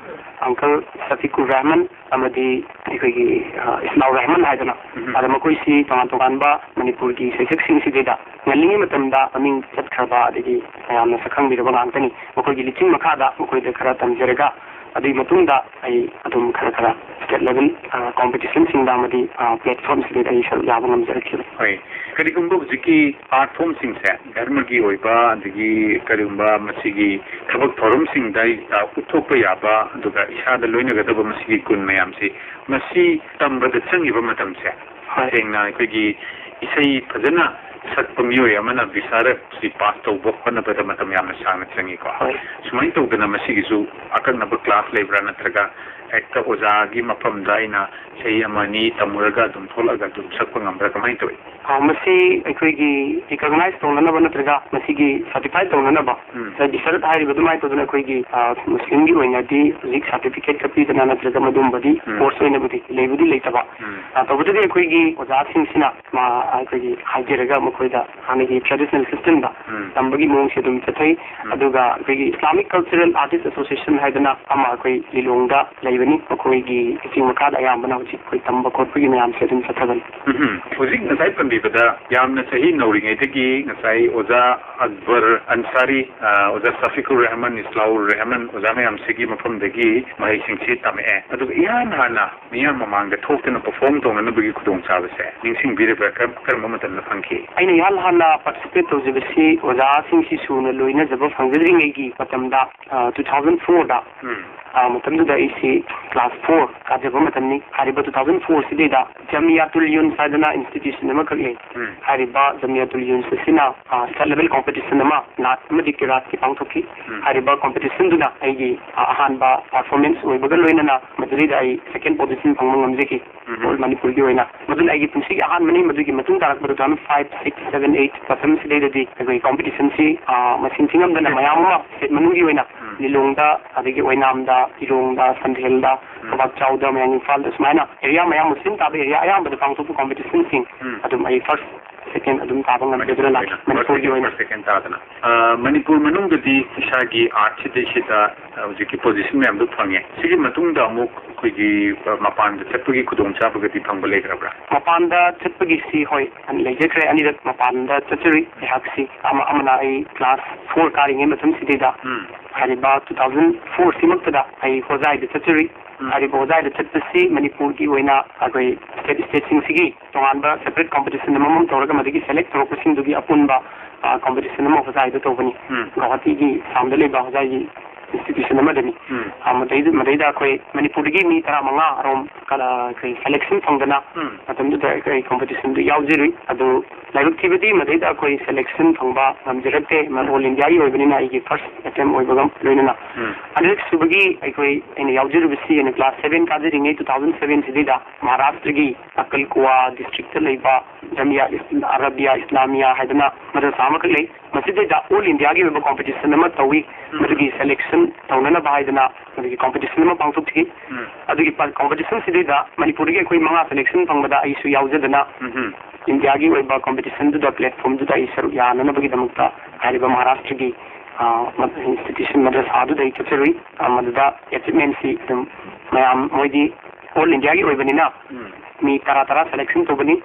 uncle ꯁꯐꯤꯀꯨꯔ ꯔꯍꯃꯟ ꯑꯃꯗꯤ ꯑꯩꯈꯣꯏꯒꯤ, ꯑ, ꯏꯁꯂꯥꯎ ꯔꯍꯃꯟ ꯍꯥꯏꯗꯅ, ꯎꯝ꯫ ꯑꯗ ꯃꯈꯣꯏꯁꯤ ꯇꯣꯉꯥꯟ ꯇꯣꯉꯥꯟꯕ ꯃꯅꯤꯄꯨꯔꯒꯤ ꯁꯩꯁꯛꯁꯤꯡꯁꯤꯗꯩꯗ ꯉꯜꯂꯤꯉꯩ ꯃꯇꯝꯗ ꯃꯃꯤꯡ ꯆꯠꯈ꯭ꯔꯕ ꯑꯗꯒꯤ ꯃꯌꯥꯝꯅ ꯁꯛꯈꯪꯕꯤꯔꯕ ꯉꯥꯛꯇꯅꯤ꯫ ꯃꯈꯣꯏꯒꯤ ꯂꯨꯆꯤꯡ ꯃꯈꯥꯗ ꯃꯈꯣꯏꯗ ꯈꯔ ꯇꯝꯖꯔꯒ ꯑꯗꯨꯒꯤ ꯃꯇꯨꯡꯗ ꯑꯩ ꯑꯗꯨꯝ ꯈꯔ ꯈꯔ state level, ꯑ, competitionꯁꯤꯡꯗ ꯑꯃꯗꯤ, ꯑ, platformꯁꯤꯡꯗ ꯑꯩ ꯁꯔꯨꯛ ꯌꯥꯕ ꯉꯝꯖꯔꯛꯈꯤꯕꯅꯤ꯫ ꯍꯣꯏ, ꯀꯔꯤꯒꯨꯝꯕ ꯍꯧꯖꯤꯛꯀꯤ art formꯁꯤꯡꯁꯦ ꯙꯔꯃꯒꯤ ꯑꯣꯏꯕ ꯑꯗꯒꯤ ꯀꯔꯤꯒꯨꯝꯕ ꯃꯁꯤꯒꯤ ꯊꯕꯛ ꯊꯧꯔꯝꯁꯤꯡꯗ, ꯑ, ꯎꯠꯊꯣꯛꯄ ꯌꯥꯕ ꯑꯗꯨꯒ ꯏꯁꯥꯗ ꯂꯣꯏꯅꯒꯗꯕ ꯃꯁꯤꯒꯤ ꯒꯨꯟ ꯃꯌꯥꯝꯁꯤ, ꯃꯁꯤ ꯇꯝꯕꯗ ꯆꯪꯉꯤꯕ ꯃꯇꯝꯁꯦ, ꯍꯣꯏ꯫ ꯇꯁꯦꯡꯅ ꯑꯩꯈꯣꯏꯒꯤ ꯏꯁꯩ ꯐꯖꯅ ꯁꯛꯄ ꯃꯤꯑꯣꯏ ꯑꯃꯅ ꯕꯤꯁꯥꯔꯠꯁꯤ ꯄꯥꯁ ꯇꯧꯕ ꯍꯣꯠꯅꯕꯗ ꯃꯇꯝ ꯌꯥꯝꯅ ꯁꯥꯡꯅ ꯆꯪꯉꯤꯀꯣ꯫ ꯍꯣꯏ꯫ ꯁꯨꯃꯥꯏꯅ ꯇꯧꯗꯅ ꯃꯁꯤꯒꯤꯁꯨ ꯑꯀꯛꯅꯕ ꯀ꯭ꯂꯥꯁ ꯂꯩꯕ꯭ꯔꯥ, ꯅꯠꯇ꯭ꯔꯒ ꯍꯦꯛꯇ ꯑꯣꯖꯥꯒꯤ ꯃꯐꯝꯗ ꯑꯩꯅ ꯆꯍꯤ ꯑꯃ ꯑꯅꯤ ꯇꯝꯃꯨꯔꯒ ꯑꯗꯨꯝ ꯊꯣꯛꯂꯛꯑꯒ ꯑꯗꯨꯝ ꯁꯛꯄ ꯉꯝꯕ꯭ꯔꯥ, ꯀꯃꯥꯏꯅ ꯇꯧꯏ? ꯑ, ꯃꯁꯤ ꯑꯩꯈꯣꯏꯒꯤ ꯔꯤꯀꯣꯒꯅꯥꯏꯖ ꯇꯧꯅꯅꯕ ꯅꯠꯇ꯭ꯔꯒ ꯃꯁꯤꯒꯤ ꯁꯥꯔꯇꯤꯐꯥꯏ ꯇꯧꯅꯅꯕ ꯎꯝ꯫ ꯁꯥꯔ ꯕꯤꯁꯥꯔꯠ ꯍꯥꯏꯔꯤꯕ ꯑꯗꯨꯃꯥꯏꯅ ꯇꯧꯗꯅ ꯑꯩꯈꯣꯏꯒꯤ, ꯑ, ꯃꯨꯁꯂꯤꯝꯒꯤ ꯑꯣꯏꯅꯗꯤ ꯍꯧꯖꯤꯛ ꯁꯥꯔꯇꯤꯐꯤꯀꯦꯠꯀ ꯄꯤꯗꯅ ꯅꯠꯇ꯭ꯔꯒ ꯃꯗꯨꯝꯕꯗꯤ ꯎꯝ꯫ ꯀꯣꯔꯁ ꯑꯣꯏꯅꯕꯨꯗꯤ ꯂꯩꯕꯨꯗꯤ ꯂꯩꯇꯕ꯫ ꯎꯝ꯫ ꯑ, ꯇꯧꯕꯇꯗꯤ ꯑꯩꯈꯣꯏꯒꯤ ꯑꯣꯖꯥꯁꯤꯡꯁꯤꯅ ꯃꯥ-, ꯑꯩꯈꯣꯏꯒꯤ ꯍꯥꯏꯖꯔꯒ ꯃꯈꯣꯏꯗ ꯍꯥꯟꯅꯒꯤ ꯇ꯭ꯔꯦꯗꯤꯁꯅꯦꯜ ꯁꯤꯁꯇꯦꯝꯗ ꯎꯝ꯫ ꯇꯝꯕꯒꯤ ꯃꯑꯣꯡꯁꯦ ꯑꯗꯨꯝ ꯆꯠꯊꯩ꯫ ꯎꯝ꯫ ꯑꯗꯨꯒ ꯑꯩꯈꯣꯏꯒꯤ ꯏꯁꯂꯥꯃꯤꯛ ꯀꯜꯆꯔꯦꯜ ꯑꯥꯔꯇꯤꯁ ꯑꯦꯁꯣꯁꯤꯌꯦꯁꯟ ꯍꯥꯏꯗꯅ ꯑꯃ ꯑꯩꯈꯣꯏ ꯂꯤꯂꯣꯡꯗ ꯂꯩꯕꯅꯤ, ꯃꯈꯣꯏꯒꯤ ꯏꯁꯤꯡ ꯃꯈꯥꯗ ꯑꯌꯥꯝꯕꯅ ꯍꯧꯖꯤꯛ ꯑꯩꯈꯣꯏ ꯇꯝꯕ ꯈꯣꯠꯄꯒꯤ ꯃꯌꯥꯝꯁꯦ ꯑꯗꯨꯝ ꯆꯠꯊꯕꯅꯤ꯫ ꯎꯝ꯫ ꯍꯧꯖꯤꯛ ꯉꯁꯥꯏ ꯄꯟꯕꯤꯕꯗ ꯌꯥꯝꯅ ꯆꯍꯤ ꯅꯧꯔꯤꯉꯩꯗꯒꯤ ꯉꯁꯥꯏ ꯑꯣꯖꯥ ꯑꯛꯕꯔ ꯑꯟꯁꯥꯔꯤ, ꯑ, ꯑꯣꯖꯥ ꯁꯐꯤꯀꯨꯔ ꯔꯍꯃꯟ, ꯏꯁꯂꯥꯎꯔ ꯔꯍꯃꯟ ꯑꯣꯖꯥ ꯃꯌꯥꯝꯁꯤꯒꯤ ꯃꯐꯝꯗꯒꯤ ꯃꯍꯩꯁꯤꯡꯁꯤ ꯇꯝꯃꯛꯑꯦ꯫ ꯑꯗꯨꯒ ꯏꯍꯥꯟ ꯍꯥꯟꯅ ꯃꯤꯌꯥꯝ ꯃꯃꯥꯡꯗ ꯊꯣꯛꯇꯅ ꯄꯔꯐꯣꯔꯝ ꯇꯧꯅꯅꯕꯒꯤ ꯈꯨꯗꯣꯡꯆꯥꯕꯁꯦ ꯅꯤꯡꯁꯤꯡꯕꯤꯔꯤꯕ꯭ꯔꯥ? ꯀꯔꯝ-, ꯀꯔꯝꯕ ꯃꯇꯝꯗ ꯐꯪꯈꯤ? ꯑꯩꯅ ꯏꯍꯥꯟ ꯍꯥꯟꯅ ꯄꯥꯔꯇꯤꯁꯤꯄꯦꯠ ꯇꯧꯖꯕꯁꯤ ꯑꯣꯖꯥꯁꯤꯡꯁꯤ ꯁꯨꯅ ꯂꯣꯏꯅꯖꯕ ꯐꯪꯖꯗ꯭ꯔꯤꯉꯩꯒꯤ ꯃꯇꯝꯗ, ꯑ, two thousand fourꯗ, ꯎꯝ꯫ ꯑ, ꯃꯇꯝꯗꯨꯗ ꯑꯩꯁꯤ ꯀ꯭ꯂꯥꯁ four ꯀꯥꯖꯕ ꯃꯇꯝꯅꯤ꯫ ꯍꯥꯏꯔꯤꯕ two thousand fourꯁꯤꯗꯩꯗ ꯖꯃꯤꯌꯥꯇꯨꯜ ꯌꯨꯟꯁ ꯍꯥꯏꯗꯅ ꯏꯟꯁꯇꯤꯇ꯭ꯌꯨꯁꯟ ꯑꯃꯈꯛ ꯂꯩ꯫ ꯎꯝ꯫ ꯍꯥꯏꯔꯤꯕ ꯖꯃꯤꯌꯥꯇꯨꯜ ꯌꯨꯟꯁ ꯑꯁꯤꯅ, ꯑ, ꯁ꯭ꯇꯦꯠ ꯂꯦꯚꯦꯜ ꯀꯣꯝꯄꯤꯇꯤꯁꯟ ꯑꯃ ꯅꯥꯠ ꯑꯃꯗꯤ ꯀꯤꯔꯥꯠꯀꯤ ꯄꯥꯡꯊꯣꯛꯈꯤ꯫ ꯎꯝ꯫ ꯍꯥꯏꯔꯤꯕ ꯀꯣꯝꯄꯤꯇꯤꯁꯟꯗꯨꯅ ꯑꯩꯒꯤ, ꯑ, ꯑꯍꯥꯟꯕ ꯄꯔꯐꯣꯔꯃꯦꯟꯁ ꯑꯣꯏꯕꯒ ꯂꯣꯏꯅꯅ ꯃꯗꯨꯗꯩꯗ ꯑꯩ ꯁꯦꯀꯦꯟ ꯄꯣꯖꯤꯁꯟ ꯐꯪꯕ ꯉꯝꯖꯈꯤ꯫ ꯎꯝ꯫ ꯑꯣꯜ ꯃꯅꯤꯄꯨꯔꯒꯤ ꯑꯣꯏꯅ꯫ ꯃꯗꯨꯅ ꯑꯩꯒꯤ ꯄꯨꯟꯁꯤꯒꯤ ꯑꯍꯥꯟꯕꯅꯤ꯫ ꯃꯗꯨꯒꯤ ꯃꯇꯨꯡ ꯇꯥꯔꯛꯄꯗ two thousand five, six, seven, eight ꯃꯇꯝꯁꯤꯗꯩꯗꯗꯤ ꯑꯩꯈꯣꯏ ꯀꯣꯝꯄꯤꯇꯤꯁꯟꯁꯤ, ꯑ, ꯃꯁꯤꯡ ꯊꯤꯉꯝꯗꯅ ꯃꯌꯥꯝ ꯑꯃ ꯁ꯭ꯇꯦꯠ ꯃꯅꯨꯡꯒꯤ ꯑꯣꯏꯅ ꯎꯝ꯫ ꯂꯤꯂꯣꯡꯗ, ꯑꯗꯒꯤ ꯑꯣꯏꯅꯥꯝꯗ, ꯏꯔꯣꯡꯗ, ꯆꯥꯟꯗꯦꯜꯗ, ꯎꯝ꯫ ꯀꯛꯆꯤꯡꯗ, ꯃꯌꯥꯡ ꯏꯝꯐꯥꯜꯗ ꯁꯨꯃꯥꯏꯅ ꯑꯦꯔꯤꯌꯥ ꯃꯌꯥꯝ, ꯃꯨꯁꯂꯤꯝ ꯇꯥꯕ ꯑꯦꯔꯤꯌꯥ ꯑꯌꯥꯝꯕꯗ ꯄꯥꯡꯊꯣꯛꯄ ꯀꯣꯝꯄꯤꯇꯤꯁꯟꯁꯤꯡ ꯎꯝ꯫ ꯑꯗꯨꯝ ꯑꯩ ꯐꯥꯔꯁ, ꯁꯦꯀꯦꯟ ꯑꯗꯨꯝ ꯇꯥꯕ ꯉꯝꯖꯗꯨꯅ ꯂꯥꯛꯏ ꯃꯅꯤꯄꯨꯔꯒꯤ ꯃꯅꯤꯄꯨꯔꯒꯤ ꯑꯣꯏꯅ꯫ ꯐꯥꯔꯁ, ꯁꯦꯀꯦꯟ ꯇꯥꯗꯅ꯫ ꯑ, ꯃꯅꯤꯄꯨꯔ ꯃꯅꯨꯡꯗꯗꯤ ꯏꯁꯥꯒꯤ ꯑꯥꯔꯠꯁꯤꯗꯩꯁꯤꯗ ꯍꯧꯖꯤꯛꯀꯤ ꯄꯣꯖꯤꯁꯟ ꯃꯌꯥꯝꯗꯣ ꯐꯪꯉꯦ꯫ ꯁꯤꯒꯤ ꯃꯇꯨꯡꯗ ꯑꯃꯨꯛ ꯑꯩꯈꯣꯏꯒꯤ, ꯑ, ꯃꯄꯥꯟꯗ ꯆꯠꯄꯒꯤ ꯈꯨꯗꯣꯡꯆꯥꯕꯒꯗꯤ ꯐꯪꯕ ꯂꯩꯈ꯭ꯔꯕ꯭ꯔꯥ? ꯃꯄꯥꯟꯗ ꯆꯠꯄꯒꯤꯁꯤ, ꯍꯣꯏ, ꯂꯩꯖꯈ꯭ꯔꯦ꯫ ꯑꯅꯤꯔꯛ ꯃꯄꯥꯟꯗ ꯆꯠꯆꯔꯨꯏ ꯑꯩꯍꯥꯛꯁꯤ꯫ ꯑꯃ-, ꯑꯃꯅ ꯑꯩ ꯀ꯭ꯂꯥꯁ four ꯀꯥꯔꯤꯉꯩ ꯃꯇꯝꯁꯤꯗꯩꯗ ꯎꯝ꯫ ꯍꯥꯏꯔꯤꯕ two thousand four ꯁꯤꯃꯛꯇꯗ ꯑꯩ ꯍꯣꯖꯥꯏꯗ ꯆꯠꯆꯔꯨꯏ꯫ ꯎꯝ꯫ ꯍꯥꯏꯔꯤꯕ ꯍꯣꯖꯥꯏꯗ ꯆꯠꯄꯁꯤ ꯃꯅꯤꯄꯨꯔꯒꯤ ꯑꯣꯏꯅ ꯑꯩꯈꯣꯏ ꯁ꯭ꯇꯦꯠ, ꯁ꯭ꯇꯦꯠꯁꯤꯡꯁꯤꯒꯤ ꯇꯣꯉꯥꯟꯕ ꯁꯦꯄꯔꯦꯠ ꯀꯣꯝꯄꯤꯇꯤꯁꯟ ꯑꯃꯃꯝ ꯇꯧꯔꯒ ꯃꯗꯨꯒꯤ ꯁꯦꯂꯦꯛ ꯇꯧꯔꯛꯄꯁꯤꯡꯗꯨꯒꯤ ꯑꯄꯨꯟꯕ, ꯑ, ꯀꯣꯝꯄꯤꯇꯤꯁꯟ ꯑꯃ ꯍꯣꯖꯥꯏꯗ ꯇꯧꯕꯅꯤ꯫ ꯎꯝ꯫ ꯒꯧꯍꯥꯇꯤꯒꯤ ꯇꯥꯎꯟꯗ ꯂꯩꯕ ꯍꯣꯖꯥꯏꯒꯤ institution ꯑꯃꯗꯅꯤ꯫ ꯎꯝ꯫ ꯑ, ꯃꯗꯩꯗ, ꯃꯗꯩꯗ ꯑꯩꯈꯣꯏ ꯃꯅꯤꯄꯨꯔꯗꯒꯤ ꯃꯤ ꯇꯔꯥꯃꯉꯥ ꯔꯣꯝ ꯀꯂ-, ꯑꯩꯈꯣꯏ selection ꯐꯪꯗꯅ ꯎꯝ꯫ ꯃꯇꯝꯗꯨꯗ ꯑꯩꯈꯣꯏ competition ꯗꯨ ꯌꯥꯎꯖꯔꯨꯏ꯫ ꯑꯗꯨ ꯂꯥꯏꯕꯛ ꯊꯤꯕꯗꯤ ꯃꯗꯩꯗ ꯑꯩꯈꯣꯏ selection ꯐꯪꯕ ꯉꯝꯖꯔꯛꯇꯦ꯫ ꯃ-, ꯎꯝ꯫ All India ꯒꯤ ꯑꯣꯏꯕꯅꯤꯅ ꯑꯩꯒꯤ first attempt ꯑꯣꯏꯕꯒ ꯂꯣꯏꯅꯅ꯫ ꯎꯝ꯫ ꯑꯅꯤꯔꯛ ꯁꯨꯕꯒꯤ ꯑꯩꯈꯣꯏ ꯑꯩꯅ ꯌꯥꯎꯖꯔꯨꯕꯁꯤ ꯑꯩꯅ class seven ꯀꯥꯖꯔꯤꯉꯩ two thousand seven ꯁꯤꯗꯩꯗ ꯃꯍꯥꯔꯥꯁꯇ꯭ꯔꯒꯤ ꯑꯀꯜ ꯀꯨꯋꯥ district ꯇ ꯂꯩꯕ ꯖꯃꯤꯌꯥ ꯏꯁ-, ꯑꯔꯕꯤꯌꯥ ꯏꯁꯂꯥꯃꯤꯌꯥ ꯍꯥꯏꯗꯅ ꯃꯗ꯭ꯔꯁꯥ ꯑꯃꯈꯛ ꯂꯩ꯫ ꯃꯁꯤꯗꯩꯗ all India ꯒꯤ ꯑꯣꯏꯕ competition ꯑꯃ ꯇꯧꯏ꯫ ꯎꯝ꯫ ꯃꯗꯨꯒꯤ selection ꯇꯧꯅꯅꯕ ꯍꯥꯏꯗꯅ ꯃꯗꯨꯒꯤ competition ꯑꯃ ꯄꯥꯡꯊꯣꯛꯈꯤ꯫ ꯎꯝ꯫ ꯑꯗꯨꯒꯤ ꯄ-, competition ꯁꯤꯗꯩꯗ ꯃꯅꯤꯄꯨꯔꯗꯒꯤ ꯑꯩꯈꯣꯏ ꯃꯉꯥ selection ꯐꯪꯕꯗ ꯑꯩꯁꯨ ꯌꯥꯎꯖꯗꯅ ꯎꯝ꯫ India ꯒꯤ ꯑꯣꯏꯕ competition ꯗꯨꯗ platform ꯗꯨꯗ ꯑꯩ ꯁꯔꯨꯛ ꯌꯥꯅꯅꯕꯒꯤꯗꯃꯛꯇ ꯍꯥꯏꯔꯤꯕ ꯃꯍꯥꯔꯥꯁꯇ꯭ꯔꯒꯤ, ꯑ, ꯃ-, institution ꯃꯗ꯭ꯔꯁꯥ ꯑꯗꯨꯗ ꯑꯩ ꯆꯠꯆꯔꯨꯏ꯫ ꯑ, ꯃꯗꯨꯗ achievement ꯁꯤ ꯑꯗꯨꯝ ꯃꯌꯥꯝ ꯃꯣꯏꯗꯤ all India ꯒꯤ ꯑꯣꯏꯕꯅꯤꯅ ꯎꯝ꯫ ꯃꯤ ꯇꯔꯥ ꯇꯔꯥ selection ꯇꯧꯕꯅꯤ,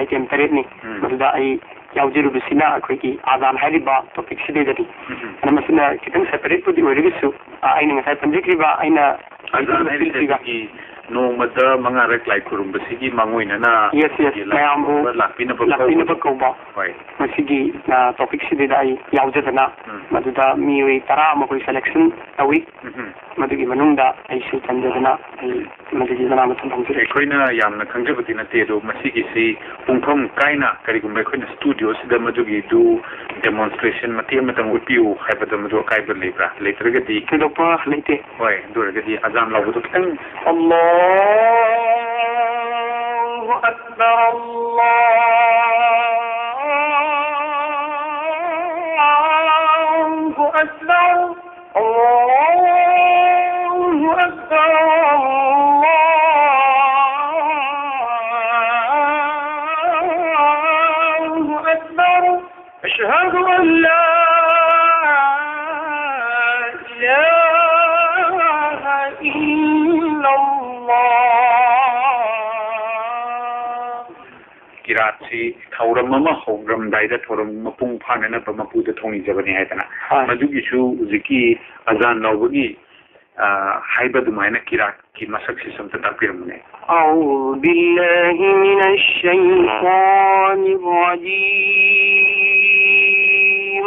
item ꯇꯔꯦꯠꯅꯤ꯫ ꯎꯝ꯫ ꯃꯗꯨꯗ ꯑꯩ ꯌꯥꯎꯖꯔꯨꯕꯁꯤꯅ ꯑꯩꯈꯣꯏꯒꯤ ꯑꯖꯥꯟ ꯍꯥꯏꯔꯤꯕ topic ꯁꯤꯗꯩꯗꯅꯤ꯫ ꯎꯝ꯫ ꯑꯗꯨꯅ ꯃꯁꯤꯅ ꯈꯤꯇꯪ separate ꯄꯨꯗꯤ ꯑꯣꯏꯔꯒꯁꯨ, ꯑ, ꯑꯩꯅ ꯉꯁꯥꯏ ꯄꯟꯖꯈ꯭ꯔꯤꯕ ꯑꯩꯅ ꯑꯖꯥꯟ ꯍꯥꯏꯔꯤꯁꯦ ꯐꯤꯜꯁꯤꯒ ꯑꯩꯈꯣꯏꯒꯤ ꯅꯣꯡꯃꯗ ꯃꯉꯥꯔꯛ ꯂꯥꯏ ꯈꯨꯔꯨꯝꯕꯁꯤꯒꯤ ꯃꯥꯡꯑꯣꯏꯅꯅ yes, yes, ꯑꯩꯈꯣꯏꯒꯤ ꯂꯥꯏ ꯃꯌꯥꯝꯕꯨ ꯈꯨꯔꯨꯝꯕ ꯂꯥꯛꯄꯤꯅꯕ ꯂꯥꯛꯄꯤꯅꯕ ꯀꯧꯕꯗꯣ꯫ ꯀꯧꯕ꯫ ꯍꯣꯏ꯫ ꯃꯁꯤꯒꯤ, ꯑ, topic ꯁꯤꯗꯩꯗ ꯑꯩ ꯌꯥꯎꯖꯗꯅ ꯎꯝ꯫ ꯃꯗꯨꯗ ꯃꯤꯑꯣꯏ ꯇꯔꯥ ꯑꯃ ꯑꯩꯈꯣꯏ selection ꯇꯧꯏ꯫ ꯎꯝ꯫ ꯃꯗꯨꯒꯤ ꯃꯅꯨꯡꯗ ꯑꯩꯁꯨ ꯆꯟꯖꯗꯅ ꯑꯩ ꯃꯗꯨꯒꯤ ꯃꯅꯥ ꯃꯊꯨꯝ ꯐꯪꯖꯔꯤ꯫ ꯑꯩꯈꯣꯏꯅ ꯌꯥꯝꯅ ꯈꯪꯖꯕꯗꯤ ꯅꯠꯇꯦ, ꯑꯗꯣ ꯃꯁꯤꯒꯤꯁꯤ ꯄꯨꯡꯐꯝ ꯀꯥꯏꯅ ꯀꯔꯤꯒꯨꯝꯕ ꯑꯩꯈꯣꯏꯅ studio ꯁꯤꯗ ꯃꯗꯨꯒꯤꯗꯨ demonstration ꯃꯇꯦꯛ ꯑꯃꯇꯪ ꯎꯠꯄꯤꯌꯨ ꯍꯥꯏꯕꯗ ꯃꯗꯨ ꯑꯀꯥꯏꯕ ꯂꯩꯕ꯭ꯔꯥ? ꯂꯩꯇ꯭ꯔꯒꯗꯤ ꯊꯣꯏꯗꯣꯛꯄ ꯂꯩꯇꯦ꯫ ꯍꯣꯏ, ꯑꯗꯨ ꯑꯣꯏꯔꯒꯗꯤ ꯑꯖꯥꯟ ꯂꯥꯎꯕꯗꯣ ꯈꯤꯇꯪ꯫ الله أكبر، الله أكبر، الله أكبر، الله أكبر. أشهد أن لا إله إلا الله. ꯀꯤꯔꯥꯠꯁꯤ ꯊꯧꯔꯝ ꯑꯃ ꯍꯧꯔꯝꯗꯥꯏꯗ ꯊꯧꯔꯝ ꯃꯄꯨꯡ ꯐꯥꯅꯅꯕ ꯃꯄꯨꯗ ꯊꯧꯅꯤꯖꯕꯅꯤ ꯍꯥꯏꯗꯅ꯫ ꯍꯣꯏ꯫ ꯃꯗꯨꯒꯤꯁꯨ ꯍꯧꯖꯤꯛꯀꯤ ꯑꯖꯥꯟ ꯂꯧꯕꯒꯤ, ꯑ, ꯍꯥꯏꯕ ꯑꯗꯨꯃꯥꯏꯅ ꯀꯤꯔꯥꯠꯀꯤ ꯃꯁꯛꯁꯤꯁꯨ ꯑꯝꯇ ꯇꯥꯛꯄꯤꯔꯝꯃꯨꯅꯦ꯫ أعوذ بالله من الشيطان الرجيم.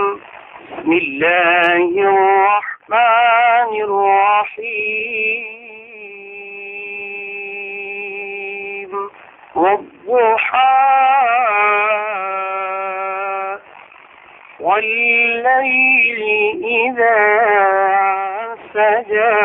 بسم الله الرحمن الرحمن الرحيم. والضحى. والليل إذا سجى.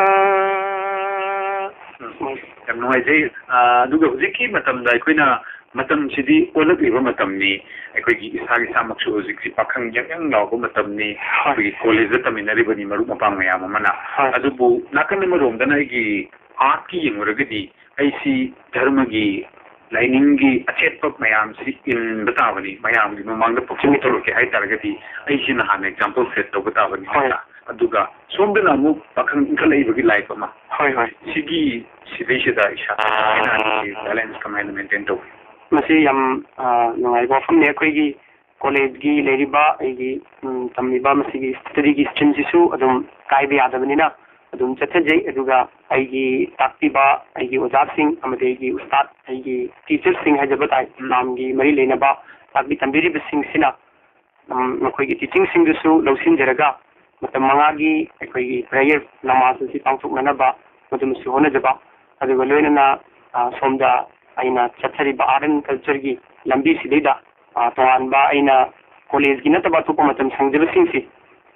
ꯌꯥꯝ ꯅꯨꯡꯉꯥꯏꯖꯩ꯫ ꯑꯥ, ꯑꯗꯨꯒ ꯍꯧꯖꯤꯛꯀꯤ ꯃꯇꯝꯗ ꯑꯩꯈꯣꯏꯅ, ꯃꯇꯝꯁꯤꯗꯤ ꯑꯣꯜꯂꯛꯂꯤꯕ ꯃꯇꯝꯅꯤ꯫ ꯑꯩꯈꯣꯏꯒꯤ ꯏꯁꯥ ꯏꯁꯥꯃꯛꯁꯨ ꯍꯧꯖꯤꯛꯁꯤ ꯄꯥꯈꯪ ꯌꯪ ꯌꯪ ꯂꯥꯎꯕ ꯃꯇꯝꯅꯤ꯫ ꯑꯩꯈꯣꯏꯒꯤ ꯀꯣꯂꯦꯖꯇ ꯇꯝꯃꯤꯟꯅꯔꯤꯕꯅꯤ ꯃꯔꯨꯞ ꯃꯄꯥꯡ ꯃꯌꯥꯝ ꯑꯃꯅ꯫ ꯍꯣꯏ꯫ ꯑꯗꯨꯕꯨ ꯅꯥꯀꯟ ꯑꯃꯔꯣꯝꯗꯅ ꯑꯩꯒꯤ ꯑꯥꯔꯠꯀꯤ ꯌꯦꯡꯂꯨꯔꯒꯗꯤ ꯑꯩꯁꯤ ꯙꯔꯃꯒꯤ ꯂꯥꯏꯅꯤꯡꯒꯤ ꯑꯆꯦꯠꯄ ꯃꯌꯥꯝꯁꯤ ꯏꯟꯕ ꯇꯥꯕꯅꯤ, ꯃꯌꯥꯝꯒꯤ ꯃꯃꯥꯡꯗ ꯄꯔꯐꯣꯔꯝ ꯇꯧꯔꯛꯀꯦ ꯍꯥꯏ ꯇꯥꯔꯒꯗꯤ ꯑꯩꯁꯤꯅ ꯍꯥꯟꯅ ꯑꯦꯛꯖꯥꯝꯄꯜ ꯁꯦꯠ ꯇꯧꯕ ꯇꯥꯕꯅꯤ꯫ ꯍꯣꯏ꯫ ꯅꯠꯇ꯭ꯔꯥ? ꯑꯗꯨꯒ ꯁꯣꯝꯗꯅ ꯑꯃꯨꯛ ꯄꯥꯈꯪ ꯏꯟꯈꯠꯂꯛꯏꯕꯒꯤ ꯂꯥꯏꯐ ꯑꯃ꯫ ꯍꯣꯏ, ꯍꯣꯏ꯫ ꯁꯤꯒꯤ, ꯁꯤꯗꯩꯁꯤꯗ ꯏꯁꯥ ꯀꯃꯥꯏꯅ ꯕꯦꯂꯦꯟꯁ ꯀꯃꯥꯏꯅ ꯃꯦꯟꯇꯦꯟ ꯇꯧꯏ? ꯃꯁꯤ ꯌꯥꯝ, ꯑ, ꯅꯨꯡꯉꯥꯏꯕ ꯋꯥꯐꯝꯅꯤ꯫ ꯑꯩꯈꯣꯏꯒꯤ ꯀꯣꯂꯦꯖꯀꯤ ꯂꯩꯔꯤꯕ ꯑꯩꯒꯤ, ꯎꯝ, ꯇꯝꯂꯤꯕ ꯃꯁꯤꯒꯤ ꯁ꯭ꯇꯗꯤꯒꯤ ꯁ꯭ꯇ꯭ꯔꯤꯝꯁꯤꯁꯨ ꯑꯗꯨꯝ ꯀꯥꯏꯕ ꯌꯥꯗꯕꯅꯤꯅ ꯑꯗꯨꯝ ꯆꯠꯊꯖꯩ꯫ ꯑꯗꯨꯒ ꯑꯩꯒꯤ ꯇꯥꯛꯄꯤꯕ ꯑꯩꯒꯤ ꯑꯣꯖꯥꯁꯤꯡ ꯑꯃꯗꯤ ꯑꯩꯒꯤ ꯎꯁꯇꯥꯗ, ꯑꯩꯒꯤ ꯇꯤꯆꯔꯁꯤꯡ ꯍꯥꯏꯖꯕ ꯇꯥꯏ, ꯎꯝ꯫ ꯏꯁꯂꯥꯝꯒꯤ ꯃꯔꯤ ꯂꯩꯅꯕ ꯇꯥꯛꯄꯤ ꯇꯝꯕꯤꯔꯤꯕꯁꯤꯡꯁꯤꯅ, ꯎꯝ, ꯃꯈꯣꯏꯒꯤ ꯇꯤꯆꯤꯡꯁꯤꯡꯗꯨꯁꯨ ꯂꯧꯁꯤꯟꯖꯔꯒ ꯃꯇꯝ ꯃꯉꯥꯒꯤ ꯑꯩꯈꯣꯏꯒꯤ ꯄ꯭ꯔꯦꯌꯔ ꯅꯃꯥꯖ ꯑꯁꯤ ꯄꯥꯡꯊꯣꯛꯅꯅꯕ ꯃꯗꯨꯃꯁꯨ ꯍꯣꯠꯅꯖꯕ꯫ ꯑꯗꯨꯒ ꯂꯣꯏꯅꯅ, ꯑ, ꯁꯣꯝꯗ ꯑꯩꯅ ꯆꯠꯊꯔꯤꯕ ꯑꯥꯔꯠ ꯑꯦꯟ ꯀꯜꯆꯔꯒꯤ ꯂꯝꯕꯤꯁꯤꯗꯩꯗ, ꯑ, ꯇꯣꯉꯥꯟꯕ ꯑꯩꯅ ꯀꯣꯂꯦꯖꯀꯤ ꯅꯠꯇꯕ ꯑꯇꯣꯞꯄ ꯃꯇꯝ ꯁꯪꯖꯕꯁꯤꯡꯁꯤ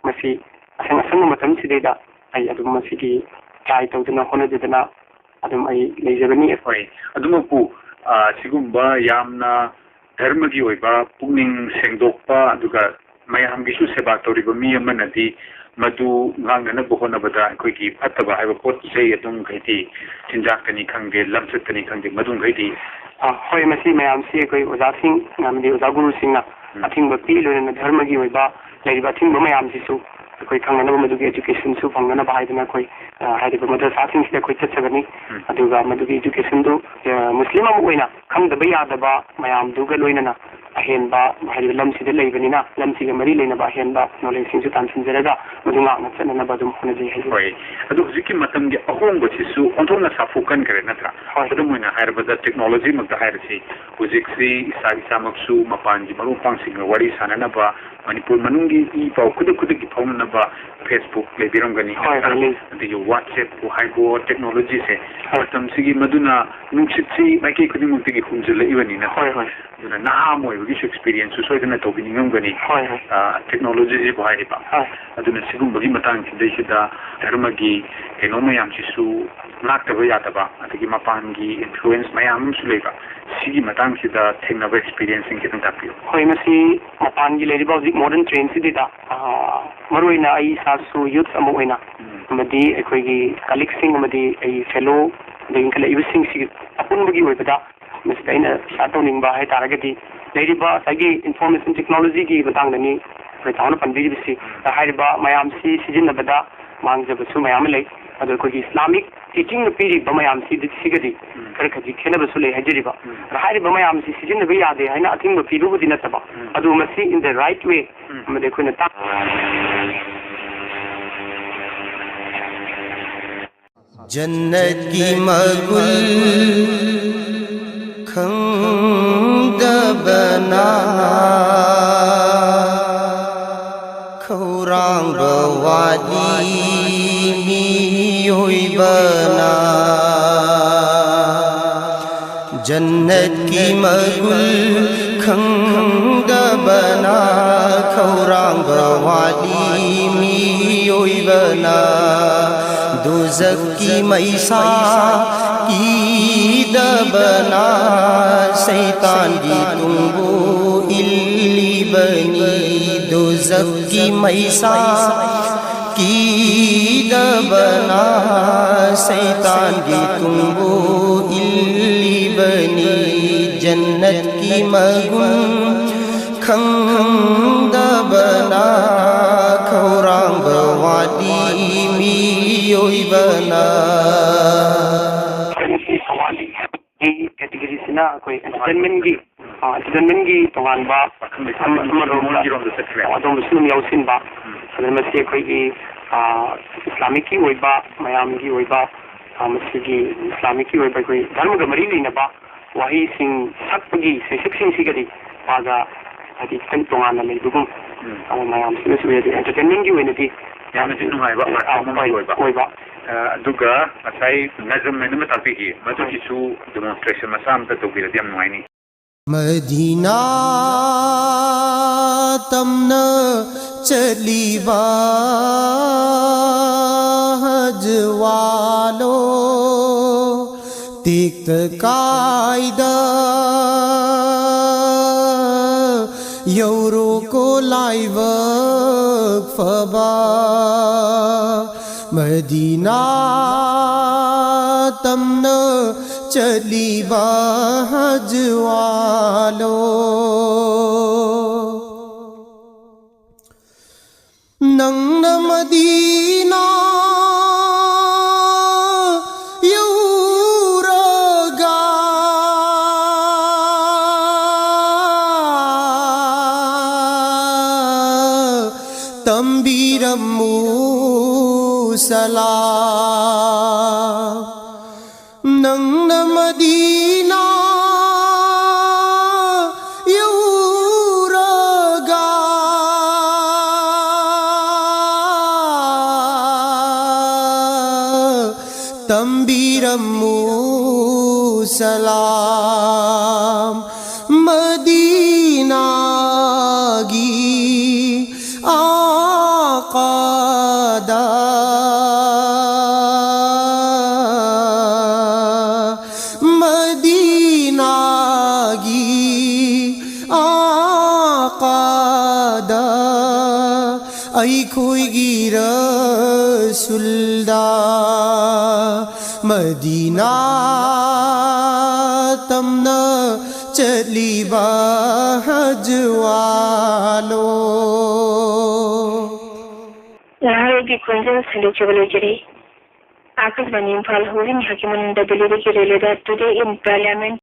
ꯃꯁꯤ ꯑꯁꯪ ꯑꯁꯪꯕ ꯃꯇꯝꯁꯤꯗꯩꯗ ꯑꯩ ꯑꯗꯨꯝ ꯃꯁꯤꯒꯤ ꯇ꯭ꯔꯥꯏ ꯇꯧꯗꯅ ꯍꯣꯠꯅꯖꯗꯅ ꯑꯗꯨꯝ ꯑꯩ ꯂꯩꯖꯕꯅꯤ꯫ ꯍꯣꯏ, ꯑꯗꯨꯃꯛꯄꯨ, ꯑ, ꯁꯤꯒꯨꯝꯕ ꯌꯥꯝꯅ ꯙꯔꯃꯒꯤ ꯑꯣꯏꯕ ꯄꯨꯛꯅꯤꯡ ꯁꯦꯡꯗꯣꯛꯄ, ꯑꯗꯨꯒ ꯃꯌꯥꯝꯒꯤꯁꯨ ꯁꯦꯕꯥ ꯇꯧꯔꯤꯕ ꯃꯤ ꯑꯃꯅꯗꯤ ꯃꯗꯨ ꯉꯥꯛꯅꯅꯕ ꯍꯣꯠꯅꯕꯗ ꯑꯩꯈꯣꯏꯒꯤ ꯐꯠꯇꯕ ꯍꯥꯏꯕ ꯄꯣꯠ ꯆꯩ ꯑꯗꯨꯝ ꯍꯥꯏꯗꯤ ꯆꯤꯟꯖꯥꯛꯇꯅꯤ ꯈꯪꯗꯦ, ꯂꯝꯆꯠꯇꯅꯤ ꯈꯪꯗꯦ, ꯃꯗꯨꯝꯈꯩꯗꯤ꯫ ꯑ, ꯍꯣꯏ, ꯃꯁꯤ ꯃꯌꯥꯝꯁꯤ ꯑꯩꯈꯣꯏ ꯑꯣꯖꯥꯁꯤꯡ ꯑꯃꯗꯤ ꯑꯣꯖꯥ ꯒꯨꯔꯨꯁꯤꯡꯅ ꯎꯝ꯫ ꯑꯊꯤꯡꯕ ꯄꯤ, ꯂꯣꯏꯅꯅ ꯙꯔꯃꯒꯤ ꯑꯣꯏꯕ ꯂꯩꯔꯤꯕ ꯑꯊꯤꯡꯕ ꯃꯌꯥꯝꯁꯤꯁꯨ ꯑꯩꯈꯣꯏ ꯈꯪꯅꯅꯕ ꯃꯗꯨꯒꯤ ꯑꯦꯖꯨꯀꯦꯁꯟꯁꯨ ꯐꯪꯅꯅꯕ ꯍꯥꯏꯗꯅ ꯑꯩꯈꯣꯏ, ꯑ, ꯍꯥꯏꯔꯤꯕ ꯃꯗ꯭ꯔꯁꯥꯁꯤꯡꯁꯤꯗ ꯑꯩꯈꯣꯏ ꯆꯠꯆꯒꯅꯤ꯫ ꯎꯝ꯫ ꯑꯗꯨꯒ ꯃꯗꯨꯒꯤ ꯑꯦꯖꯨꯀꯦꯁꯟꯗꯨ, ꯑ, ꯃꯨꯁꯂꯤꯝ ꯑꯃ ꯑꯣꯏꯅ ꯈꯪꯗꯕ ꯌꯥꯗꯕ ꯃꯌꯥꯝꯗꯨꯒ ꯂꯣꯏꯅꯅ ꯑꯍꯦꯟꯕ, ꯍꯥꯏꯔꯤꯕ ꯂꯝꯁꯤꯗ ꯂꯩꯕꯅꯤꯅ, ꯂꯝꯁꯤꯒ ꯃꯔꯤ ꯂꯩꯅꯕ ꯑꯍꯦꯟꯕ ꯅꯣꯂꯦꯖꯁꯤꯡꯁꯨ ꯇꯥꯟꯁꯤꯟꯖꯔꯒ ꯃꯗꯨ ꯉꯥꯛꯅ ꯆꯠꯅꯅꯕ ꯑꯗꯨꯝ ꯍꯣꯠꯅꯖꯩ ꯍꯥꯏꯖꯔꯤ꯫ ꯍꯣꯏ, ꯑꯗꯨ ꯍꯧꯖꯤꯛꯀꯤ ꯃꯇꯝꯒꯤ ꯑꯍꯣꯡꯕꯁꯤꯁꯨ ꯑꯣꯟꯊꯣꯛꯅ ꯁꯥꯐꯨ ꯀꯟꯈ꯭ꯔꯦ, ꯅꯠꯇ꯭ꯔꯥ? ꯍꯣꯏ꯫ ꯈꯨꯗꯝ ꯑꯣꯏꯅ ꯍꯥꯏꯔꯕꯗ, ꯇꯦꯛꯅꯣꯂꯣꯖꯤꯃꯛꯇ ꯍꯥꯏꯔꯁꯤ, ꯍꯧꯖꯤꯛꯁꯤ ꯏꯁꯥ ꯏꯁꯥꯃꯛꯁꯨ ꯃꯄꯥꯟꯒꯤ ꯃꯔꯨꯞ ꯃꯄꯥꯡꯁꯤꯡꯒ ꯋꯥꯔꯤ ꯁꯥꯟꯅꯅꯕ, ꯃꯅꯤꯄꯨꯔ ꯃꯅꯨꯡꯒꯤ ꯏ ꯄꯥꯎ ꯈꯨꯗꯛ ꯈꯨꯗꯛꯀꯤ ꯐꯥꯎꯅꯅꯕ Facebook ꯂꯩꯕꯤꯔꯝꯒꯅꯤ, ꯍꯣꯏ, ꯍꯣꯏ, ꯂꯩ꯫ ꯑꯗꯒꯤ WhatsApp ꯍꯥꯏꯕ ꯇꯦꯛꯅꯣꯂꯣꯖꯤꯁꯦ, ꯍꯣꯏ꯫ ꯃꯇꯝꯁꯤꯒꯤ ꯃꯗꯨꯅ ꯅꯨꯡꯁꯤꯠꯁꯤ ꯃꯥꯏꯀꯩ ꯈꯨꯗꯤꯡꯃꯛꯇꯒꯤ ꯍꯨꯝꯖꯤꯜꯂꯛꯏꯕꯅꯤꯅ, ꯍꯣꯏ, ꯍꯣꯏ꯫ ꯑꯗꯨꯅ ꯅꯍꯥ ꯑꯃ ꯑꯣꯏꯕꯒꯤꯁꯨ ꯑꯦꯛꯁꯄꯤꯔꯤꯌꯦꯟꯁꯁꯨ ꯁꯣꯏꯗꯅ ꯇꯧꯕꯤꯅꯤꯡꯉꯝꯒꯅꯤ꯫ ꯍꯣꯏ, ꯍꯣꯏ꯫ ꯑ, ꯇꯦꯛꯅꯣꯂꯣꯖꯤꯁꯤꯕꯨ ꯍꯥꯏꯔꯤꯕ꯫ ꯍꯣꯏ꯫ ꯑꯗꯨꯅ ꯁꯤꯒꯨꯝꯕꯒꯤ ꯃꯇꯥꯡꯁꯤꯗꯩꯁꯤꯗ ꯙꯔꯃꯒꯤ ꯀꯩꯅꯣ ꯃꯌꯥꯝꯁꯤꯁꯨ ꯉꯥꯛꯇꯕ ꯌꯥꯗꯕ, ꯑꯗꯒꯤ ꯃꯄꯥꯟꯒꯤ ꯏꯟꯐ꯭ꯂꯨꯋꯦꯟꯁ ꯃꯌꯥꯝ ꯑꯃꯁꯨ ꯂꯩꯕ, ꯁꯤꯒꯤ ꯃꯇꯥꯡꯁꯤꯗ ꯊꯦꯡꯅꯕ ꯑꯦꯛꯁꯄꯤꯔꯤꯌꯦꯟꯁꯁꯤꯡ ꯈꯤꯇꯪ ꯇꯥꯛꯄꯤꯌꯨ꯫ ꯍꯣꯏ, ꯃꯁꯤ ꯃꯄꯥꯟꯒꯤ ꯂꯩꯔꯤꯕ ꯍꯧꯖꯤꯛ ꯃꯣꯗꯔꯟ ꯇ꯭ꯔꯦꯟꯁꯤꯗꯩꯗ, ꯑ, ꯃꯔꯨꯑꯣꯏꯅ ꯑꯩ ꯏꯁꯥꯁꯨ ꯌꯨꯠ ꯑꯃ ꯑꯣꯏꯅ, ꯎꯝ꯫ ꯑꯃꯗꯤ ꯑꯩꯈꯣꯏꯒꯤ ꯀꯂꯤꯛꯁꯤꯡ ꯑꯃꯗꯤ ꯑꯩ ꯐꯦꯂꯣ ꯑꯗꯒꯤ ꯏꯟꯈꯠꯂꯛꯏꯕꯁꯤꯡꯁꯤꯒꯤ ꯑꯄꯨꯟꯕꯒꯤ ꯑꯣꯏꯕꯗ ꯃꯁꯤꯗ ꯑꯩꯅ ꯁꯤꯌꯥꯔ ꯇꯧꯅꯤꯡꯕ ꯍꯥꯏ ꯇꯥꯔꯒꯗꯤ, ꯂꯩꯔꯤꯕ ꯉꯁꯥꯏꯒꯤ ꯏꯟꯐꯣꯔꯃꯦꯁꯟ ꯇꯦꯛꯅꯣꯂꯣꯖꯤꯒꯤ ꯃꯇꯥꯡꯗꯅꯤ ꯑꯩꯈꯣꯏ ꯇꯥꯃꯣꯅ ꯄꯟꯕꯤꯔꯤꯕꯁꯤ꯫ ꯍꯥꯏꯔꯤꯕ ꯃꯌꯥꯝꯁꯤ ꯁꯤꯖꯤꯟꯅꯕꯗ ꯃꯥꯡꯖꯕꯁꯨ ꯃꯌꯥꯝ ꯑꯃ ꯂꯩ꯫ ꯑꯗꯣ ꯑꯩꯈꯣꯏꯒꯤ ꯏꯁꯂꯥꯃꯤꯛ ꯇꯤꯆꯤꯡꯅ ꯄꯤꯔꯤꯕ ꯃꯌꯥꯝꯁꯤꯒꯗꯤ ꯈꯔ ꯈꯖꯤꯛ ꯈꯦꯠꯅꯕꯁꯨ ꯂꯩ ꯍꯥꯏꯖꯔꯤꯕ꯫ ꯑꯗꯣ ꯍꯥꯏꯔꯤꯕ ꯃꯌꯥꯝꯁꯤ ꯁꯤꯖꯤꯟꯅꯕ ꯌꯥꯗꯦ ꯍꯥꯏꯅ ꯑꯊꯤꯡꯕ ꯄꯤꯕꯕꯨꯗꯤ ꯅꯠꯇꯕ, ꯑꯗꯨ ꯃꯁꯤ in the right way ꯑꯃꯗꯤ ꯑꯩꯈꯣꯏꯅ ꯇꯥꯛ- ꯖꯟꯅꯠꯀꯤ ꯃꯒꯨꯟ ꯈꯪꯗꯕꯅ ꯈꯧꯔꯥꯡꯕ ꯋꯥꯠꯂꯤ ꯃꯤꯑꯣꯏꯕꯅ꯫ ꯖꯟꯅꯠꯀꯤ ꯃꯒꯨꯟ ꯈꯪꯗꯕꯅ ꯈꯧꯔꯥꯡꯕ ꯋꯥꯠꯂꯤ ꯃꯤꯑꯣꯏꯕꯅ꯫ ꯗꯨꯖꯈꯀꯤ ꯃꯩꯁꯥ ꯀꯤꯗꯕꯅ ꯁꯩꯇꯥꯟꯒꯤ ꯇꯨꯡꯕꯨ ꯏꯜꯂꯤꯕꯅꯤ꯫ ꯗꯨꯖꯈꯀꯤ ꯃꯩꯁꯥ ꯀꯤꯗꯕꯅ ꯁꯩꯇꯥꯟꯒꯤ ꯇꯨꯡꯕꯨ ꯏꯜꯂꯤꯕꯅꯤ꯫ ꯖꯟꯅꯠꯀꯤ ꯃꯒꯨꯟ ꯈꯪꯗꯕꯅ ꯈꯧꯔꯥꯡꯕ ꯋꯥꯠꯂꯤ ꯃꯤꯑꯣꯏꯕꯅ꯫ ꯀꯦꯇꯤꯒꯣꯔꯤꯁꯤꯅ ꯑꯩꯈꯣꯏ ꯑꯦꯟꯇꯔꯇꯦꯟꯃꯦꯟꯒꯤ ꯑ, entertainment ꯀꯤ ꯇꯣꯉꯥꯟꯕ ꯑꯈꯪꯕ ꯑꯃ-, ꯑꯃꯔꯣꯝꯗ ꯃꯣꯜꯒꯤꯔꯣꯝꯗ ꯆꯠꯈ꯭ꯔꯦ꯫ ꯑꯗꯣꯝꯗꯁꯨ ꯑꯗꯨꯝ ꯌꯥꯎꯁꯤꯟꯕ꯫ ꯎꯝ꯫ ꯑꯗꯨꯅ ꯃꯁꯤ ꯑꯩꯈꯣꯏꯒꯤ, ꯑ, Islamic ꯀꯤ ꯑꯣꯏꯕ, ꯃꯌꯥꯝꯒꯤ ꯑꯣꯏꯕ, ꯑ, ꯃꯁꯤꯒꯤ Islamic ꯀꯤ ꯑꯣꯏꯕ ꯑꯩꯈꯣꯏ ꯙꯔꯃꯒ ꯃꯔꯤ ꯂꯩꯅꯕ ꯋꯥꯍꯩꯁꯤꯡ ꯁꯛꯄꯒꯤ ꯁꯩꯁꯛꯁꯤꯡꯁꯤꯒꯗꯤ ꯃꯥꯒ ꯍꯥꯏꯗꯤ ꯈꯤꯇꯪ ꯇꯣꯉꯥꯟꯅ ꯂꯩꯕꯒꯨꯝ, ꯎꯝ꯫ ꯑ, ꯃꯌꯥꯝꯁꯤꯅꯁꯨ ꯍꯥꯏꯗꯤ entertainment ꯀꯤ ꯑꯣꯏꯅꯗꯤ ꯌꯥꯝꯅꯁꯨ ꯅꯨꯡꯉꯥꯏꯕ, ꯑ, ꯃꯈꯜ ꯑꯃꯒꯤ ꯑꯣꯏ-, ꯑꯣꯏꯕ꯫ ꯑꯣꯏꯕ꯫ ꯑ, ꯑꯗꯨꯒ ꯉꯁꯥꯏ ꯅꯖꯝ ꯍꯥꯏꯅ ꯑꯃ ꯇꯥꯛꯄꯤꯈꯤ, ꯃꯗꯨꯒꯤꯁꯨ demonstration ꯃꯆꯥ ꯑꯃꯇ ꯇꯧꯕꯤꯔꯗꯤ ꯌꯥꯝ ꯅꯨꯡꯉꯥꯏꯅꯤ꯫ ꯃꯗꯤꯅꯥ ꯇꯝꯅ ꯆꯠꯂꯤꯕ ꯍꯖ ꯋꯥꯂꯣ, ꯇꯦꯛꯇ ꯀꯥꯏꯗ ꯌꯧꯔꯣꯀꯣ ꯂꯥꯏꯕꯛ ꯐꯕ꯫ ꯃꯗꯤꯅꯥ ꯇꯝꯅ ꯆꯠꯂꯤꯕ ꯍꯖ ꯋꯥꯂꯣ, ꯅꯪꯅ ꯃꯗꯤꯅꯥ ꯌꯧꯔꯒ ꯇꯝꯕꯤꯔꯝꯃꯨ ꯁꯂꯥꯝ꯫ ꯅꯪꯅ ꯃꯗꯤꯅꯥ ꯌꯧꯔꯒ ꯇꯝꯕꯤꯔꯝꯃꯨ ꯁꯂꯥꯝ꯫ ꯃꯗꯤꯅꯥꯒꯤ ꯑꯥꯀꯥꯗ, ꯃꯗꯤꯅꯥꯒꯤ ꯑꯥꯀꯥꯗ, ꯑꯩꯈꯣꯏꯒꯤ ꯔꯁꯨꯜꯗ꯫ ꯃꯗꯤꯅꯥ ꯇꯝꯅ ꯆꯠꯂꯤꯕ ꯍꯖ ꯋꯥꯂꯣ꯫ ꯅꯍꯥꯔꯣꯜꯒꯤ ꯈꯣꯟꯖꯦꯜ ꯁꯟꯗꯣꯛꯆꯕ ꯂꯣꯏꯖꯔꯦ꯫ ꯑꯥꯀꯥꯁꯕꯥꯅꯤ ꯏꯝꯐꯥꯜ꯫ ꯍꯧꯖꯤꯛ ꯉꯥꯏꯍꯥꯛꯀꯤ ꯃꯅꯨꯡꯗ ꯗꯤꯜꯂꯤꯗꯒꯤ ꯔꯦꯂꯦꯗ Today in Parliament